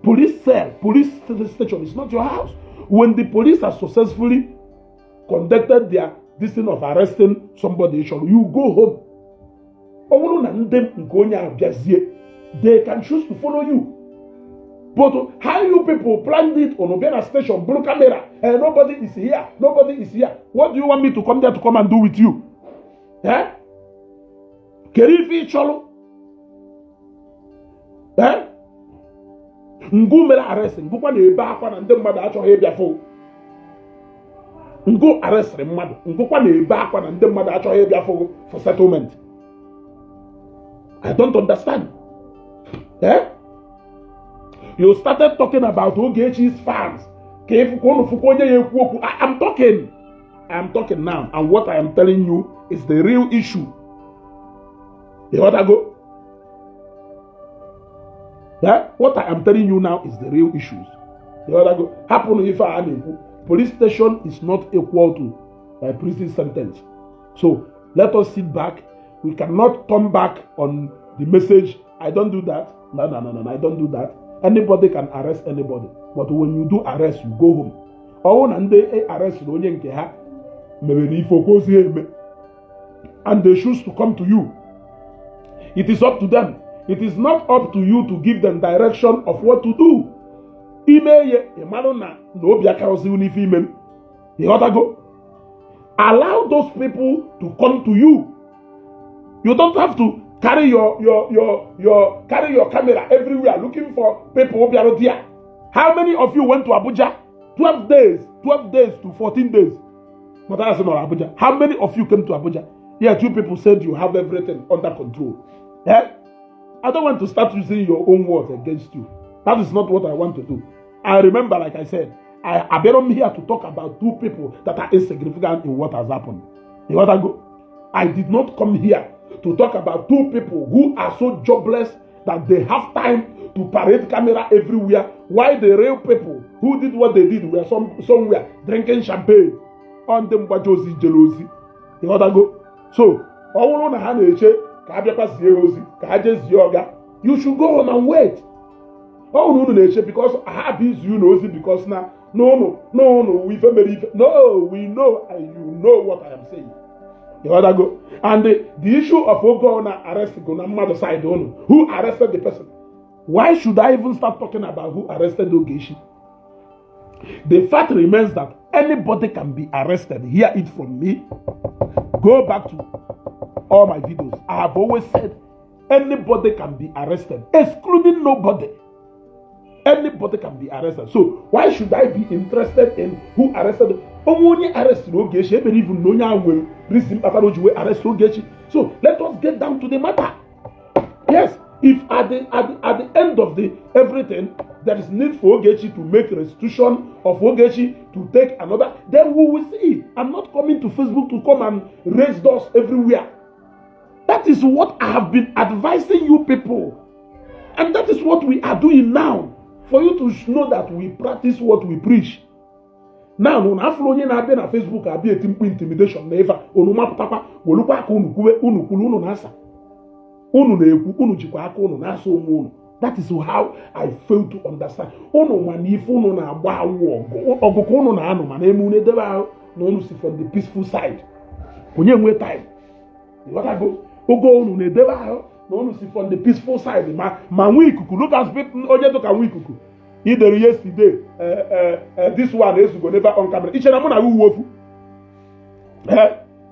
Police cell, police station is not your house. When the police have successfully conducted their decision of arresting somebody, you go home. They can choose to follow you. But how you people planned it on Obena station, blue camera, and nobody is here, nobody is here. What do you want me to come there to come and do with you? Kerifi Cholo? Ngu mela arrest, ngu kwa neba akwa na ndem mada acho hebia fo. Ngu arrest mmadụ, ngu kwa neba akwa na ndem mada acho hebia fo for settlement. I don't understand. You started talking about Ogechi's fans. I'm talking now, and what I am telling you is the real issue. You want to go? What I am telling you now is the real issues. You want to go? Happen if I police station is not equal to a prison sentence. So let us sit back. We cannot come back on the message. I don't do that. No, I don't do that. Anybody can arrest anybody. But when you do arrest, you go home. Or when they arrest you, and they choose to come to you. It is up to them. It is not up to you to give them direction of what to do. Allow those people to come to you. You don't have to carry your camera everywhere looking for people. How many of you went to Abuja? 12 days to 14 days. How many of you came to Abuja? Yeah, you people said you have everything under control. I don't want to start using your own words against you. That is not what I want to do. I remember, like I said, I've been here to talk about two people that are insignificant in what has happened. You want to go? I did not come here to talk about two people who are so jobless that they have time to parade camera everywhere, while the real people who did what they did were somewhere drinking champagne on them bajosi jealousy. You want to go? So, you should go home and wait. Oh no, because I have this, because now no, we know, and you know what I am saying. You want to go? And the issue of Ogona arresting on mother side, who arrested the person? Why should I even start talking about who arrested Ogechi? The fact remains that anybody can be arrested. Hear it from me. Go back to all my videos. I have always said anybody can be arrested, excluding nobody. Anybody can be arrested. So why should I be interested in who arrested? Only arrested Ogechi. I believe no one will reason arrest Ogechi. So let us get down to the matter. Yes, if at the end of the everything there is need for Ogechi to make restitution of Ogechi to take another, then we will see. I'm not coming to Facebook to come and raise doors everywhere. That is what I have been advising you people, and that is what we are doing now. For you to know that we practice what we preach. Now, no na afro onye na abia na Facebook abia etimpu intimidation never. Onu mapụtakwa wolukwa aka unu kuwe unu kulu unu na asa. Unu na ekwu unu jikwa aka unu na asa onwe unu. That is how I fail to understand. Unu ma na ife unu na agba awu oguko unu na anu ma na emu ne deba na unu si from the peaceful side. Onye nwe time. You gotta go. Ogo unu na deba no one see from the peaceful side. Man, we could look at people. Oje to can we could. Either yesterday, this one is go never on camera. Each and Namona who wofu.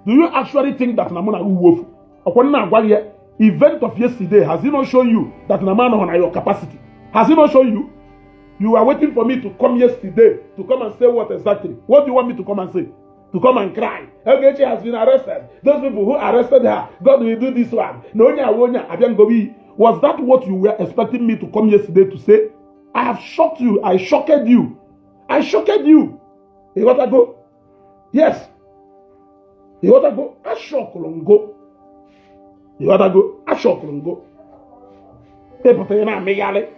Do you actually think that Namona who wofu? Upon now, one year event of yesterday has he not shown you that Namana on your capacity? Has he not shown you? You are waiting for me to come yesterday to come and say what exactly? What do you want me to come and say? To come and cry. Ogechi has been arrested. Those people who arrested her, God will do this one. Was that what you were expecting me to come yesterday to say? I have shocked you. I shocked you. I shocked you. You gotta go. Yes. You gotta go. I shock go. You gotta go. I shock go. People na megale.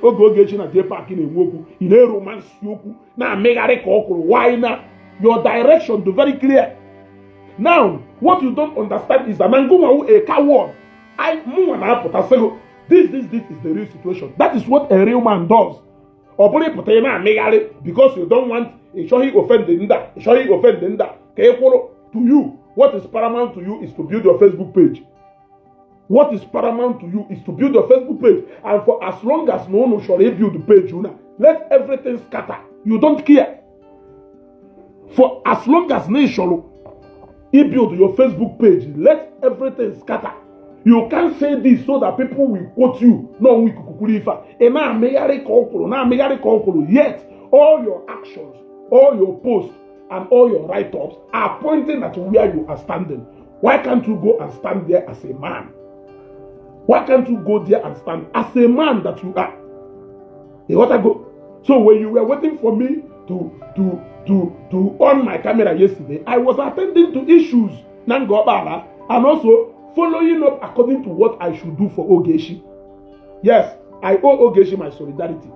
Ogechi na dey park in Ewoku. In a romance yoku. Na megale ko why na? Your direction is very clear. Now, what you don't understand is that a coward. This is the real situation. That is what a real man does. Because you don't want a showy offending that. To you, what is paramount to you is to build your Facebook page. What is paramount to you is to build your Facebook page. And for as long as no one shall build the page, let everything scatter. You don't care. For as long as nation you build your Facebook page, let everything scatter. You can't say this so that people will quote you. No, we kukulifa. Yet all your actions, all your posts, and all your write-ups are pointing at where you are standing. Why can't you go and stand there as a man? Why can't you go there and stand as a man that you are? You want to go? So when you were waiting for me to on my camera yesterday, I was attending to issues Nangobara and also following up according to what I should do for Ogechi. Yes, I owe Ogechi my solidarity.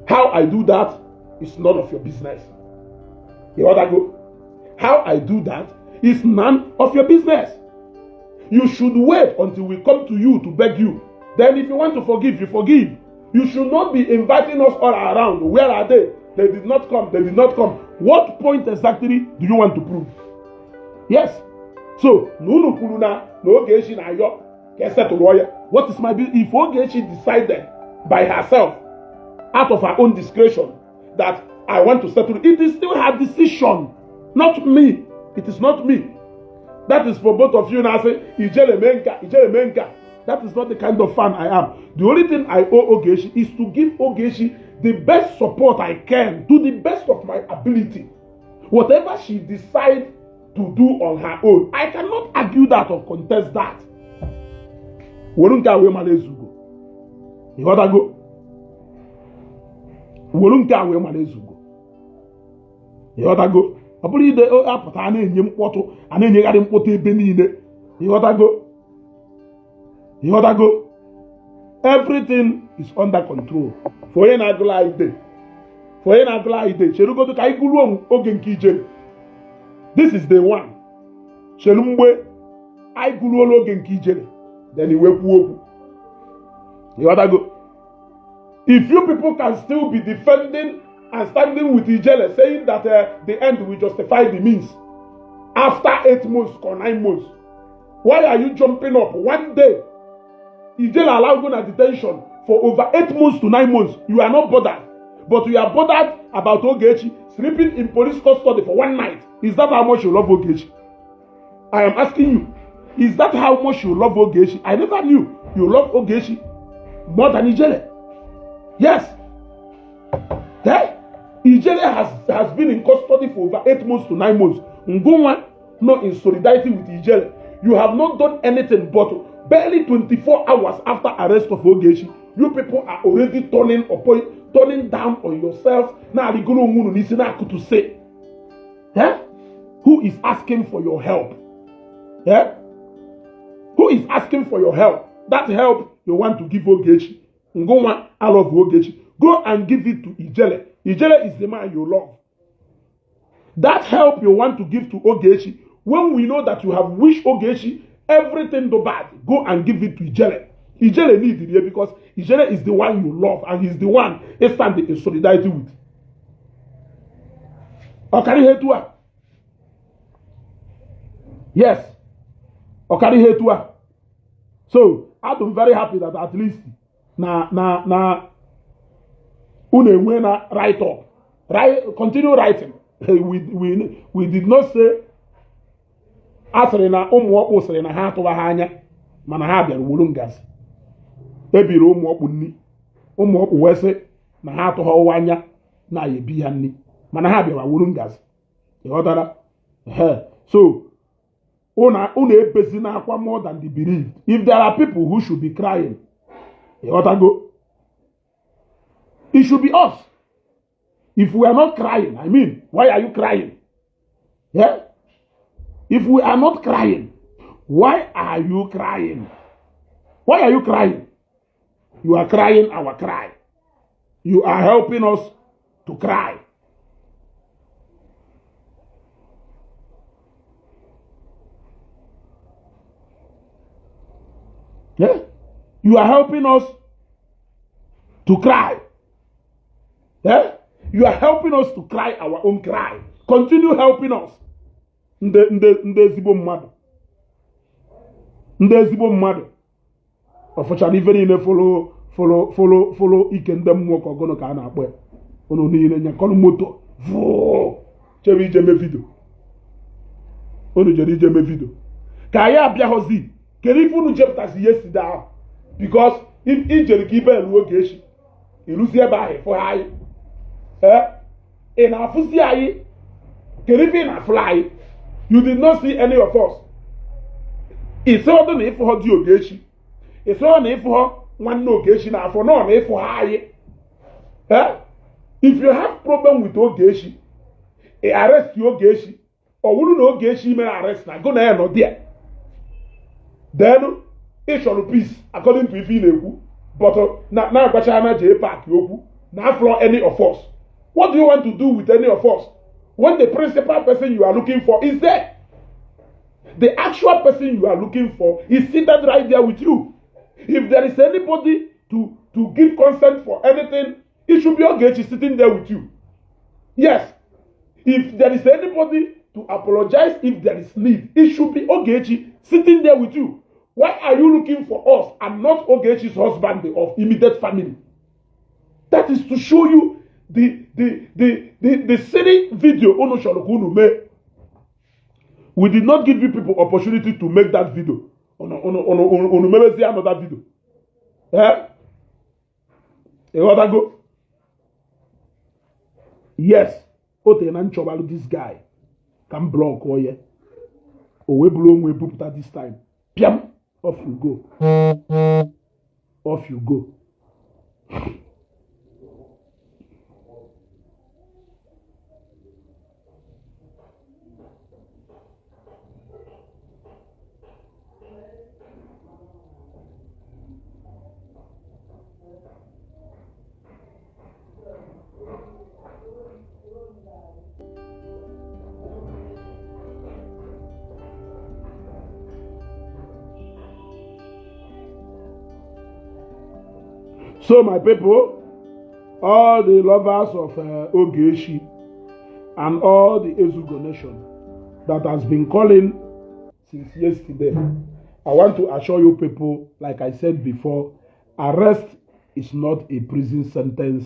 How I do that is none of your business. You want to go? How I do that is none of your business. You should wait until we come to you to beg you. Then if you want to forgive, you forgive. You should not be inviting us all around. Where are they? They did not come. They did not come. What point exactly do you want to prove? Yes. So, what is my business? If Ogechi decided by herself, out of her own discretion, that I want to settle, it is still her decision, not me. It is not me. That is for both of you now. Say, Ijele Menka. That is not the kind of fan I am. The only thing I owe Ogechi is to give Ogechi the best support I can, to the best of my ability. Whatever she decides to do on her own, I cannot argue that or contest that. You gotta go. You gotta go. I believe the apata ane mkpoto ane nyegari mkpoto ebe niile. You gotta go. You gotta go. Everything is under control. For you na agla ide. For you na agla ide. Shelu go to kai gulu oge nke ije. This is the one. Shelu mgbe ai gulu oge nke ije. Then you wepu oku. You gotta go. If you people can still be defending and standing with Ijele, saying that the end will justify the means after 8 months or 9 months, why are you jumping up one day Ijele allowed you in detention for over 8 months to 9 months. You are not bothered. But you are bothered about Ogechi sleeping in police custody for 1 night. Is that how much you love Ogechi? I am asking you. Is that how much you love Ogechi? I never knew you love Ogechi more than Ijele. Yes. Hey? Ijele has been in custody for over 8 months to 9 months. Ngunwa, not in solidarity with Ijele. You have not done anything but barely 24 hours after arrest of Ogechi. You people are already turning down on yourselves. Now the guru ngunu nisina to say. Yeah? Who is asking for your help? Yeah? Who is asking for your help? That help you want to give Ogechi. Ngunwa, I love Ogechi. Go and give it to Ijele. Ijele is the man you love. That help you want to give to Ogechi, when we know that you have wished Ogechi everything the bad, go and give it to Ijele. Ijele needs it here because Ijele is the one you love and he's the one you stand in solidarity with. Okari Hetua. Yes. Okari Hetua. So, I'm very happy that at least una write up. Continue writing. We did not say asịrị na ụmụ ọkpụ sịrị na ha atụwaghị anya mana ha bịara wuru ngazi ebiri ụmụ ọkpụ nni ụmụ ọkpụ wee sị na ha atụghị anya na ebi ha nni mana ha bịara wuru ngazi ịghọtara so unu ebezi na akwa more than the bereaved. If there are people who should be crying ịghọtago, it should be us. If we are not crying, I mean, why are you crying? Yeah? If we are not crying, why are you crying? Why are you crying? You are crying our cry. You are helping us to cry. Yeah? You are helping us to cry. Yeah? You are helping us to cry our own cry. Continue helping us. Ndị ezigbo mmadụ. Ndị ezigbo mmadụ. Ọfọchara ife niile follow ike ndị mmụọ ka ọgọnọ ka a na-akpọ ya. Unu niile nyakọrọ moto. Chere ije mee vidio. Unu jere ije mee vidio. Ka anyị abịaghọzi. Kedu ife unu jepụtasị yesterday ahụ? Because if ijere ka ibe elu oge echi. Ịrụzi ebe ahụ ịfụ anyị. In our Fusi, Kerifin and fly, you did not see any of us. It's all the name for her geogeshi. It's all name for her one no geshi now for no name for high. If you have problem with Ogeshi, arrest your geshi, or wouldn't know geshi may arrest now, go there not there. Then it shall peace according to Ifine, but now Bachana J Park Yoku, now for any of us. What do you want to do with any of us when the principal person you are looking for is there? The actual person you are looking for is seated right there with you. If there is anybody to give consent for anything, it should be Ogechi sitting there with you. Yes. If there is anybody to apologize if there is need, it should be Ogechi sitting there with you. Why are you looking for us and not Ogechi's husband of immediate family? That is to show you the silly video Onoshorokunu made. We did not give you people opportunity to make that video. Maybe see another video. Go. Yes. This guy can block or yeah. We blow we put at this time. Piam, off you go. Off you go. So my people, all the lovers of Ogechi and all the Ezugo nation that has been calling since yesterday, I want to assure you people, like I said before, arrest is not a prison sentence,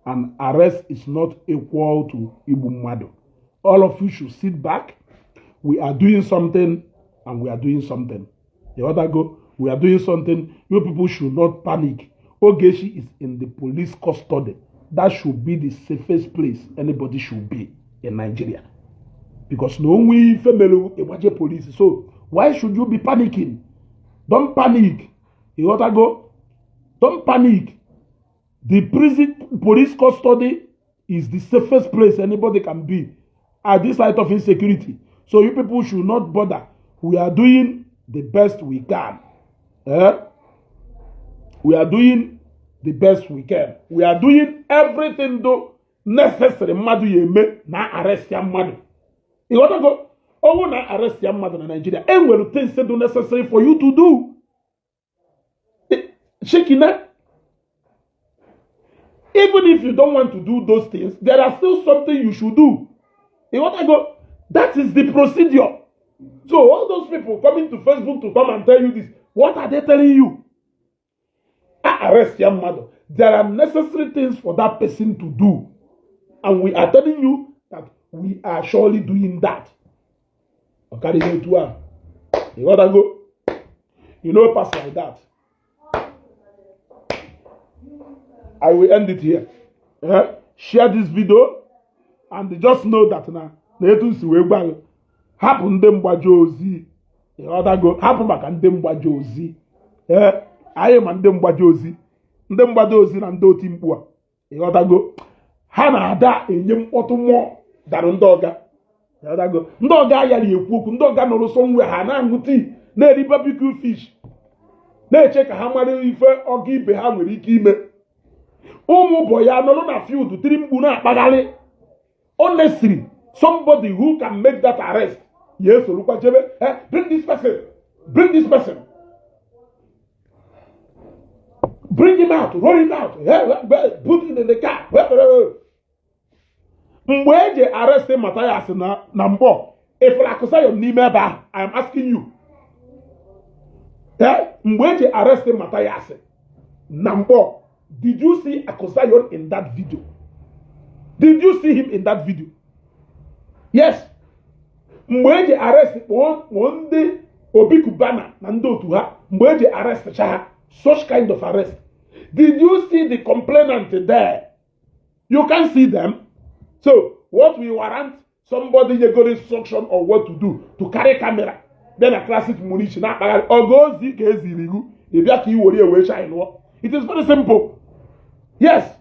and arrest is not equal to Igbo mmadụ. All of you should sit back. We are doing something, and we are doing something. You want to go? We are doing something. You people should not panic. Ogechi is in the police custody. That should be the safest place anybody should be in Nigeria. Because no we family emergency police. So why should you be panicking? Don't panic. You want to go? Don't panic. The prison police custody is the safest place anybody can be at this height of insecurity. So you people should not bother. We are doing the best we can. We are doing the best we can. We are doing everything though necessary. Madu yeme na arrest ya madu. You want to go? Oh, na arrest ya madu in Nigeria. And when things do necessary for you to do. Shekina. Even if you don't want to do those things, there are still something you should do. You want to go? That is the procedure. So all those people coming to Facebook to come and tell you this, what are they telling you? Arrest your mother. There are necessary things for that person to do. And we are telling you that we are surely doing that. Okay, you want to go? You know, pass like that. I will end it here. Share this video and just know that now happen them bajozi. You other go happen back and them bajozi. I am and them bajozi. Them bajozi and do timpua. You other go Hana da enyem otumo than ndoga. You other go ndoga yali epuku ndoga no somewhere hana nguti na eri barbecue fish. Na check ha mare ife ogi ibe ha nwere ike ime. Umu boya no na field tiri mbu na akpagali. Honestly, somebody who can make that arrest. Yes, bring this person. Bring this person. Bring him out. Roll him out. Put him in the car. Mweje arrest Matthias na mbo. If I your name I am asking you. Mweje arrest Matthias na mbo. Did you see Akosayon in that video? Did you see him in that video? Yes. Mweje arrest one day Obi Kubana Nando to her. Mweje arrest Chaha. Such kind of arrest. Did you see the complainant there? You can't see them. So what we warrant somebody you got instruction on what to do to carry camera. Then a classic munition. Or go zi kezi ligu. It is very simple. Yes.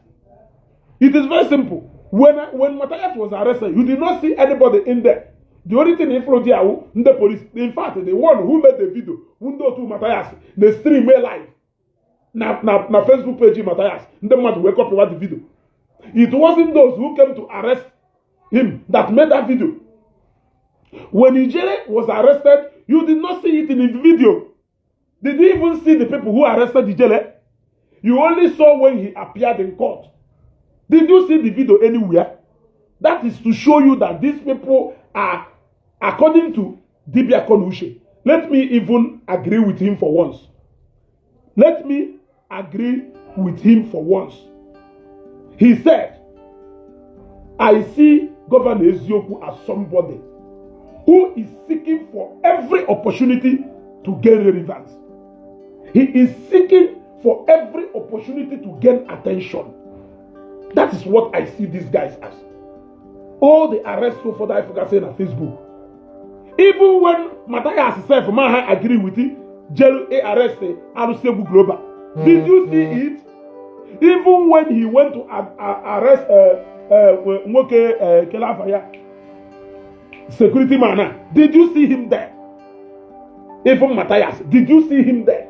It is very simple. When Matthias was arrested, you did not see anybody in there. The only thing in front of the police, in fact, the one who made the video, window to Matthias, the stream live. Na Facebook page Matthias, the man to wake up about the video. It wasn't those who came to arrest him that made that video. When Ijele was arrested, you did not see it in the video. Did you even see the people who arrested Ijele? You only saw when he appeared in court. Did you see the video anywhere? That is to show you that these people are, according to Dibia Konushe. Let me even agree with him for once. Let me agree with him for once. He said, I see Governor Ezioku as somebody who is seeking for every opportunity to gain relevance. He is seeking for every opportunity to gain attention. That is what I see these guys as. All the arrests so far that I say on Facebook. Even when Matthias himself, I agree with it, jail arrested Alusebu Global. Did you see it? Even when he went to arrest Nwoke Kelafaya, security man, did you see him there? Even Matthias, did you see him there?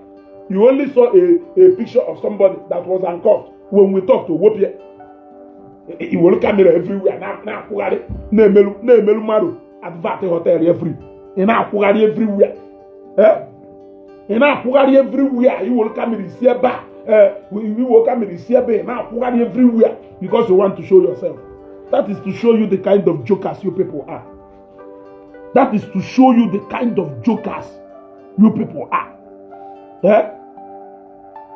You only saw a picture of somebody that was handcuffed when we talked to Wopie. He will camera everywhere. Now, Nemelu Maru, Advocacy hotel every. Now, everywhere. Everywhere. You will come in the back. We will come in the now, everywhere. Because you want to show yourself. That is to show you the kind of jokers you people are. That is to show you the kind of jokers you people are. Yeah?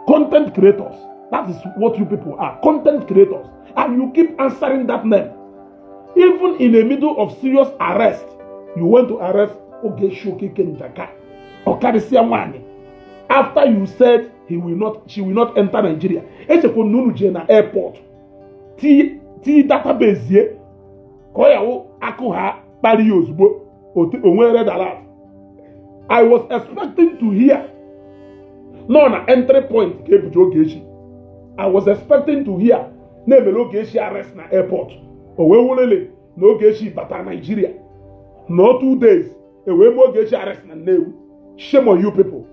Content creators. That is what you people are. Content creators. And you keep answering that name. Even in the middle of serious arrest, you went to arrest Ogeshoki Kenjaka or Karisia Mwani. After you said she will not enter Nigeria. Echeko nunu je na airport. Ti database ye. Koya akuha bari ozugbo. Onwe red alert. I was expecting to hear. No na entry point ke bujo Ogeshi. I was expecting to hear na emelo Ogeshi arrest na airport. Owe wolele na Ogeshi bata Nigeria. No 2 days. Ewe mo Ogeshi arrest na Nnewi. Shame on you people.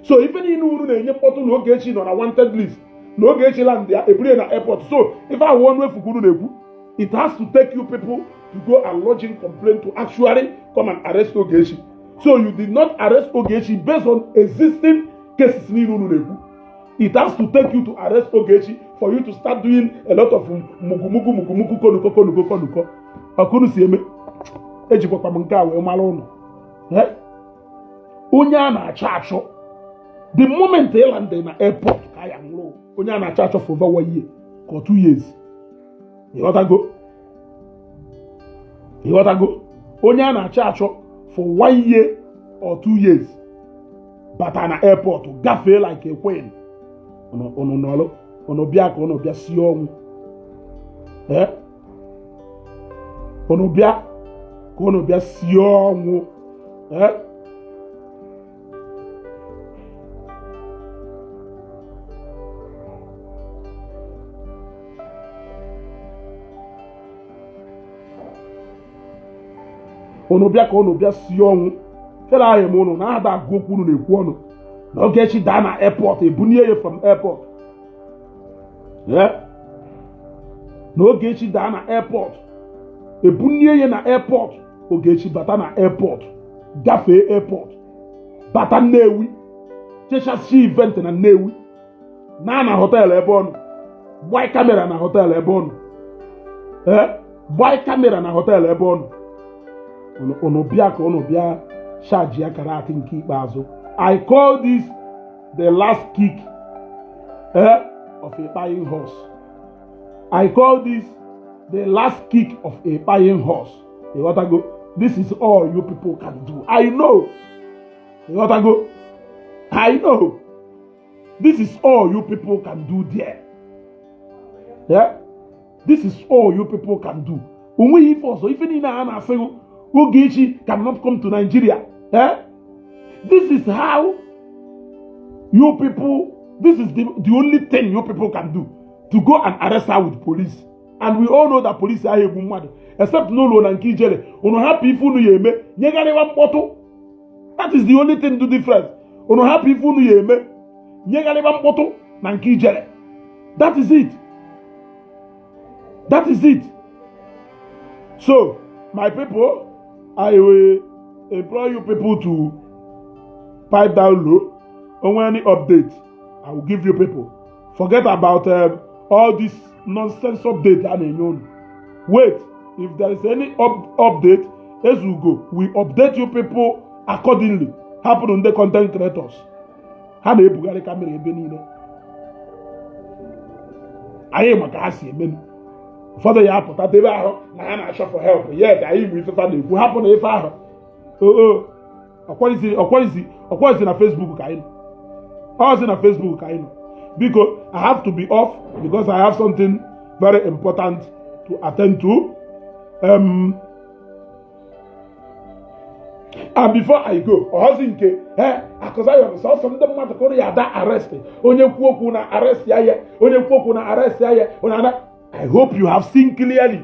So even in uru na enye mkpọtụ na Ogechi nọ na wanted list na Ogechi land ya ebure na airport. So if I want to fukuru na-ekwu, it has to take you people to go and lodge in complaint to actually come and arrest Ogechi. So you did not arrest Ogechi based on existing cases ni uru na-ekwu. It has to take you to arrest Ogechi for you to start doing a lot of mugu konuko. Akunu si eme ejikwa kwa nke a wee mara ụnụ. Onye a na-achọ achọ. The moment they land in the airport, I am low. Only an charge for over 1 year or 2 years. You want to go? You want to go? Only an charge for 1 year or 2 years. But an airport, gafe like a queen. Ono bia sion. Eh? Ono bia sion. Eh? Ono bia si ọnwụ fela aye mo no na ada agokwu no na-ekwu ọnụ na Ogechi da na airport ebunie ye from airport. Yeah? Na Ogechi da na airport ebunie ye na airport. Ogechi bata na airport gafe airport bata Nnewi chechasi event na Nnewi na hotel ebe ọnụ boy camera na hotel ebe ọnụ. Boy camera na hotel ebe ọnụ. Ono bia charge akara ati nke ikpeazụ. I call this the last kick of a buying horse. I call this the last kick of a buying horse. You want to go? This is all you people can do. I know. You want to go? I know. This is all you people can do there. Yeah? This is all you people can do. Only if also, even in an affair, Ogechi cannot come to Nigeria. Eh? This is how you people, this is the only thing you people can do. To go and arrest her with police. And we all know that police are able mad. Except no loan and kijele. Ono happy if you yeme. Nyegare one poto. That is the only thing to difference. Ono happy if you yeme. Nyegare one poto. Nan kijele. That is it. That is it. So, my people, I will implore you people to pipe down low. On any update, I will give you people. Forget about all this nonsense update. Wait, if there is any update, as we go, we update you people accordingly. Happen on the content creators. How do you put the camera in? I am a gas. Father, you have put that they are not for help. Yes, I even if it will happen if I what is in a Facebook kind? What's in a Facebook kind? Because I have to be off because I have something very important to attend to. And before I go, because I saw some of them want to call that arrested. Onye kwoku na arrest ya. Onye kwoku na arrest ya. I hope you have seen clearly.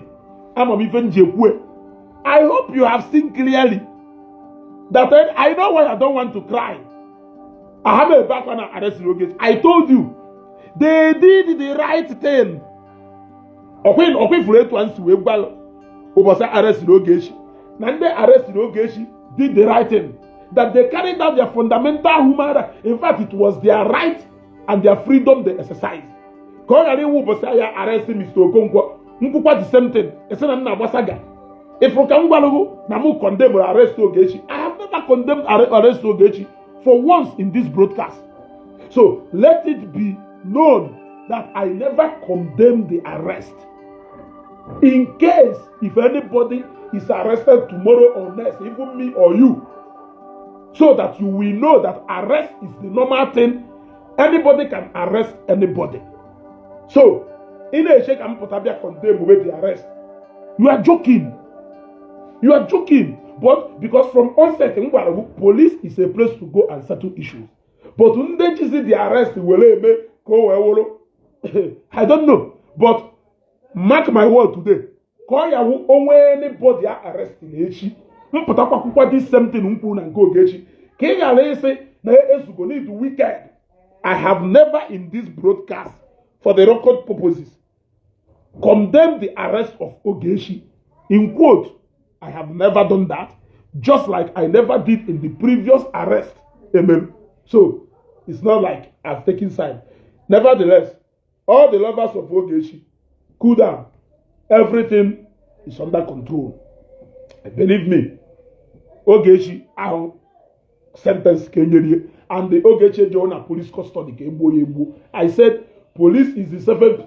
I hope you have seen clearly that I know why I don't want to cry. I have a back on arrest Ogechi. I told you, they did the right thing. Okay, for it once we was arrest Ogechi. Now they arrest Ogechi did the right thing. That they carried out their fundamental human right. In fact, it was their right and their freedom they exercised. Because I didn't arrest Mr. Okonkwo. The same thing. If you can condemn or arrest Ogechi, I have never condemned arrest Ogechi for once in this broadcast. So let it be known that I never condemn the arrest. In case if anybody is arrested tomorrow or next, even me or you, so that you will know that arrest is the normal thing. Anybody can arrest anybody. So, in a shake and potabia condemn with the arrest. You are joking. You are joking. But because from onset, police is a place to go and settle issues. But when they see the arrest, I don't know. But mark my word today. Call you anybody arrested. This same thing and go get you. Say need wicked. I have never in this broadcast, for the record purposes, condemned the arrest of Ogechi. In quote, I have never done that, just like I never did in the previous arrest. Amen. So it's not like I've taken side. Nevertheless, all the lovers of Ogechi, cool down. Everything is under control. Believe me, Ogechi, sentence and the Ogechi Jonah police custody. I said police is the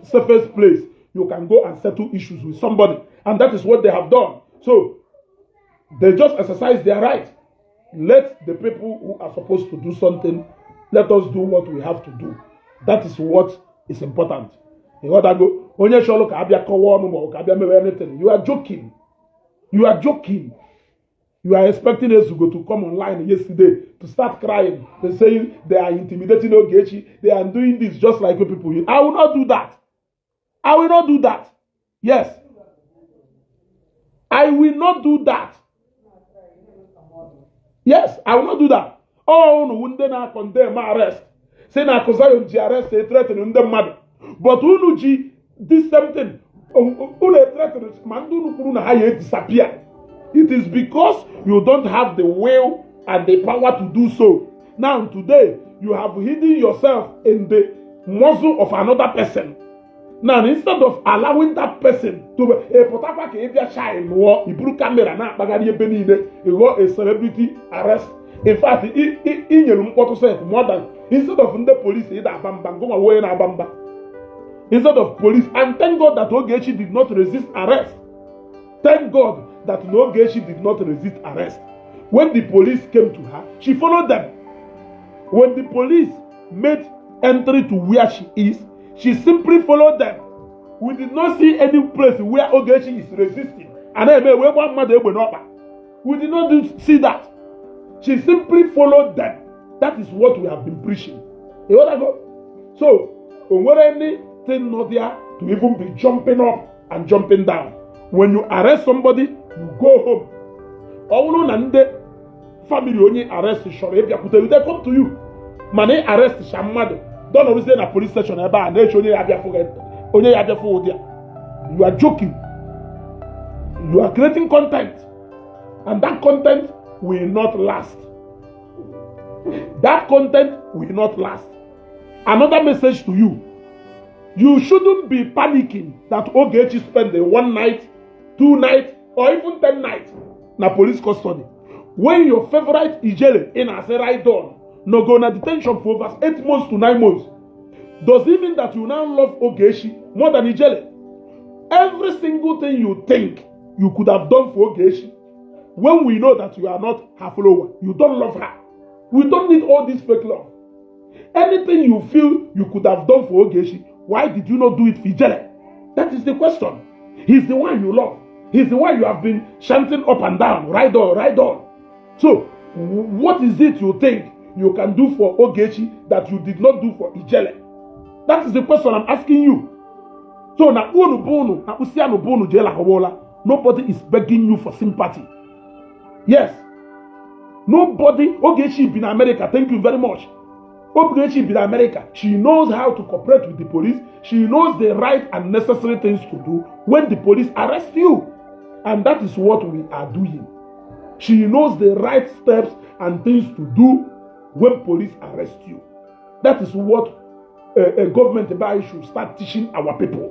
safest place you can go and settle issues with somebody, and that is what they have done. So they just exercise their right. Let the people who are supposed to do something, let us do what we have to do. That is what is important. You are joking. You are joking. You are expecting us to go to come online yesterday to start crying. They're saying they are intimidating Ogechi. They are doing this just like people. I will not do that. I will not do that. Yes. I will not do that. Yes, I will not do that. Oh, no, when they not condemn arrest. Say na kosayo ji arrest, they threaten them mad. But who ji this something? Who they threaten? Man, do no how you disappear. It is because you don't have the will and the power to do so. Now, today, you have hidden yourself in the muzzle of another person. Now, instead of allowing that person to a celebrity arrest. In fact, more than instead of the police, instead of police, and thank God that Ogechi did not resist arrest. Thank God that Ogechi did not resist arrest. When the police came to her, she followed them. When the police made entry to where she is, she simply followed them. We did not see any place where Ogechi is resisting. And we did not see that. She simply followed them. That is what we have been preaching. So, when anything not there to even be jumping up and jumping down. When you arrest somebody, you go home. All and the family only arrest they come to you. Money arrest Shamado. Don't always say in a police station and they show you you are joking. You are creating content. And that content will not last. That content will not last. Another message to you. You shouldn't be panicking that Ogechi spent the 1 night, 2 nights, or even 10 nights in a police custody. When your favorite Ijele in Aserai Dawn no go na detention for over 8 months to 9 months, does it mean that you now love Ogechi more than Ijele? Every single thing you think you could have done for Ogechi, when we know that you are not her follower, you don't love her. We don't need all this fake love. Anything you feel you could have done for Ogechi, why did you not do it for Ijele? That is the question. He's the one you love. He's the one you have been chanting up and down. Ride on, ride on. So, what is it you think you can do for Ogechi that you did not do for Ijele? That is the question I'm asking you. So, nobody is begging you for sympathy. Yes. Nobody. Ogechi in America. Thank you very much. Ogechi in America. She knows how to cooperate with the police. She knows the right and necessary things to do when the police arrest you. And that is what we are doing. She knows the right steps and things to do when police arrest you. That is what a government should start teaching our people.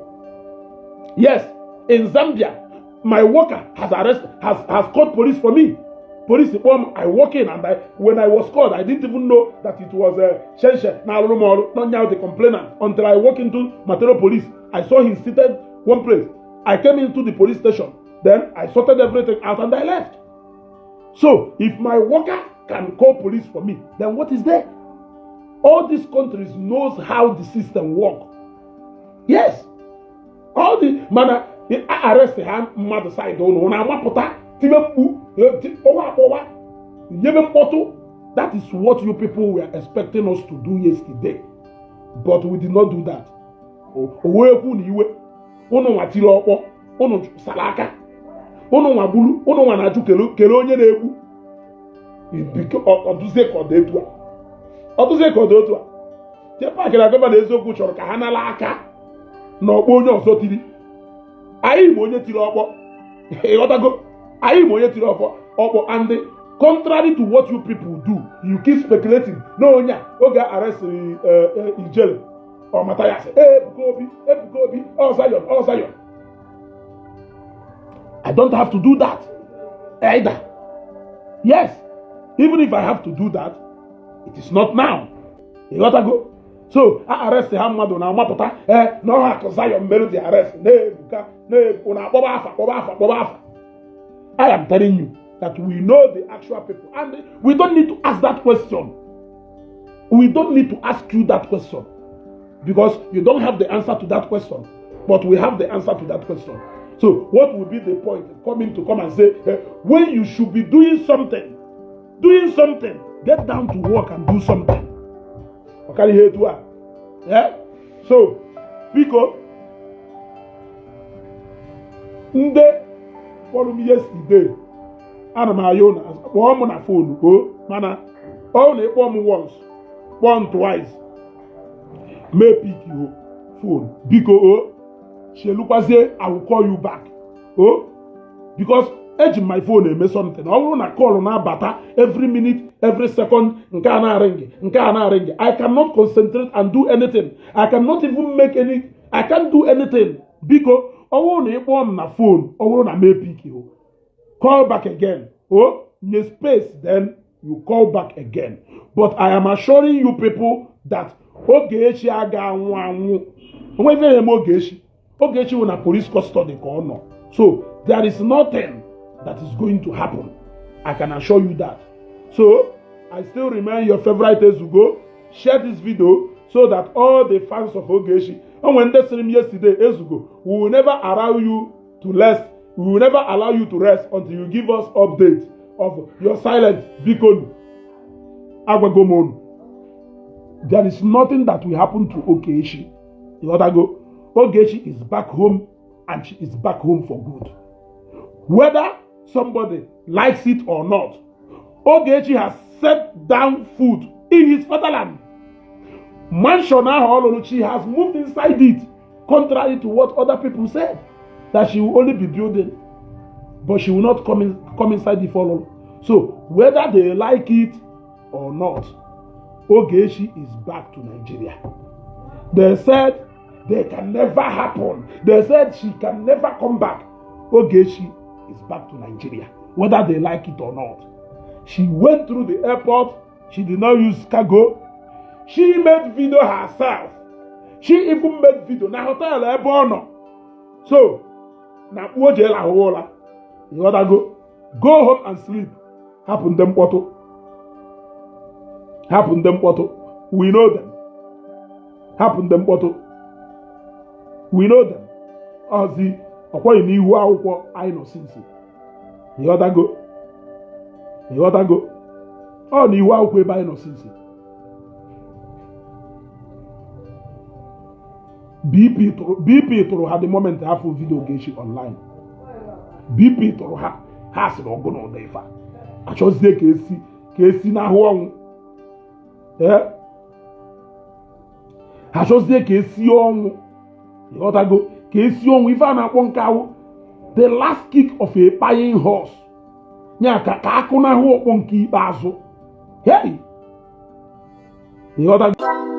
Yes, in Zambia, my worker has called police for me. Police bomb, I walk in and when I was called, I didn't even know that it was Shenshe, not now the complainant. Until I walk into Matero Police, I saw him seated one place. I came into the police station. Then I sorted everything out and I left. So if my worker can call police for me, then what is there? All these countries knows how the system works. Yes. All the man arrest him mother side on Amaputa, that is what you people were expecting us to do yesterday. But we did not do that. Salaka. Ono wabulu, ono wanaju kele onye na-egbu. Oduze kodetua. Oduze kodetua. Tepa kele gọvanọ eziokwu chọrọ ka ha nala aka na ọkpọ onye ọzọ tiri. Anyị ma onye tiri ọkpọ. Ịghọtago? Anyị ma onye tiri ọkpọ and contrary to what you people do, you keep speculating. No onye oge arrest Ijele or Matayase. Ebuka Obi, all Zion. I don't have to do that either. Yes, even if I have to do that, it is not now. You got to go. So I arrest the Hamadu now. No, I can say the arrest. I am telling you that we know the actual people, and we don't need to ask that question. We don't need to ask you that question because you don't have the answer to that question, but we have the answer to that question. So what would be the point coming to come and say, when you should be doing something, get down to work and do something. Okay, yeah? So, because nde follow me yesterday, and my own one on a phone, mana only one once, one twice, may pick you phone because she look as say I will call you back. Oh, because edge my phone and make something. I want to call on our bata every minute, every second. I cannot concentrate and do anything. I cannot even make any. I can't do anything because I want to on my phone. I want to make pick you. Call back again. Oh, in space, then you call back again. But I am assuring you people that Ogechi aga nwanwu. Onwe Ogechi. Ogechi will na police custody or no. So there is nothing that is going to happen. I can assure you that. So I still remind your favorite Ezugo, share this video so that all the fans of Ogechi, and when they stream yesterday, Ezugo, we will never allow you to rest. We will never allow you to rest until you give us updates of your silent beacon. Agwagomon. There is nothing that will happen to Ogechi. You gotta go. Ogechi is back home and she is back home for good. Whether somebody likes it or not, Ogechi has set down food in his fatherland. Mansion she has moved inside it, contrary to what other people said, that she will only be building, but she will not come inside the follow. So whether they like it or not, Ogechi is back to Nigeria. They said they can never happen. They said she can never come back. Ogechi is back to Nigeria, whether they like it or not. She went through the airport. She did not use cargo. She made video herself. She even made video na hotel ebono. So, na uoje la hola. You gotta go home and sleep. Happen them photo. We know them. Happen them photo. We know them. Ozi okwa ni ihu akwụkwọ anyị nọ since. You gotta go. Oh, ni ihu akwụkwọ ebe anyị nọ since. BP tụrụ ha the moment afọ video Ogechi online. BP tụrụ ha sịrị ọgụ na ụda ife a. Achọzie ka esi n'ahụ ọnwụ. Achọzie ka esi ọnwụ. Ịghọtago ka esi ọnwụ ife a na-akpọ nke ahụ the last kick of a buying horse. Nya ka akụ n'ahụ ọkpọ nke ikpeazụ. Hey! Ịghọtago.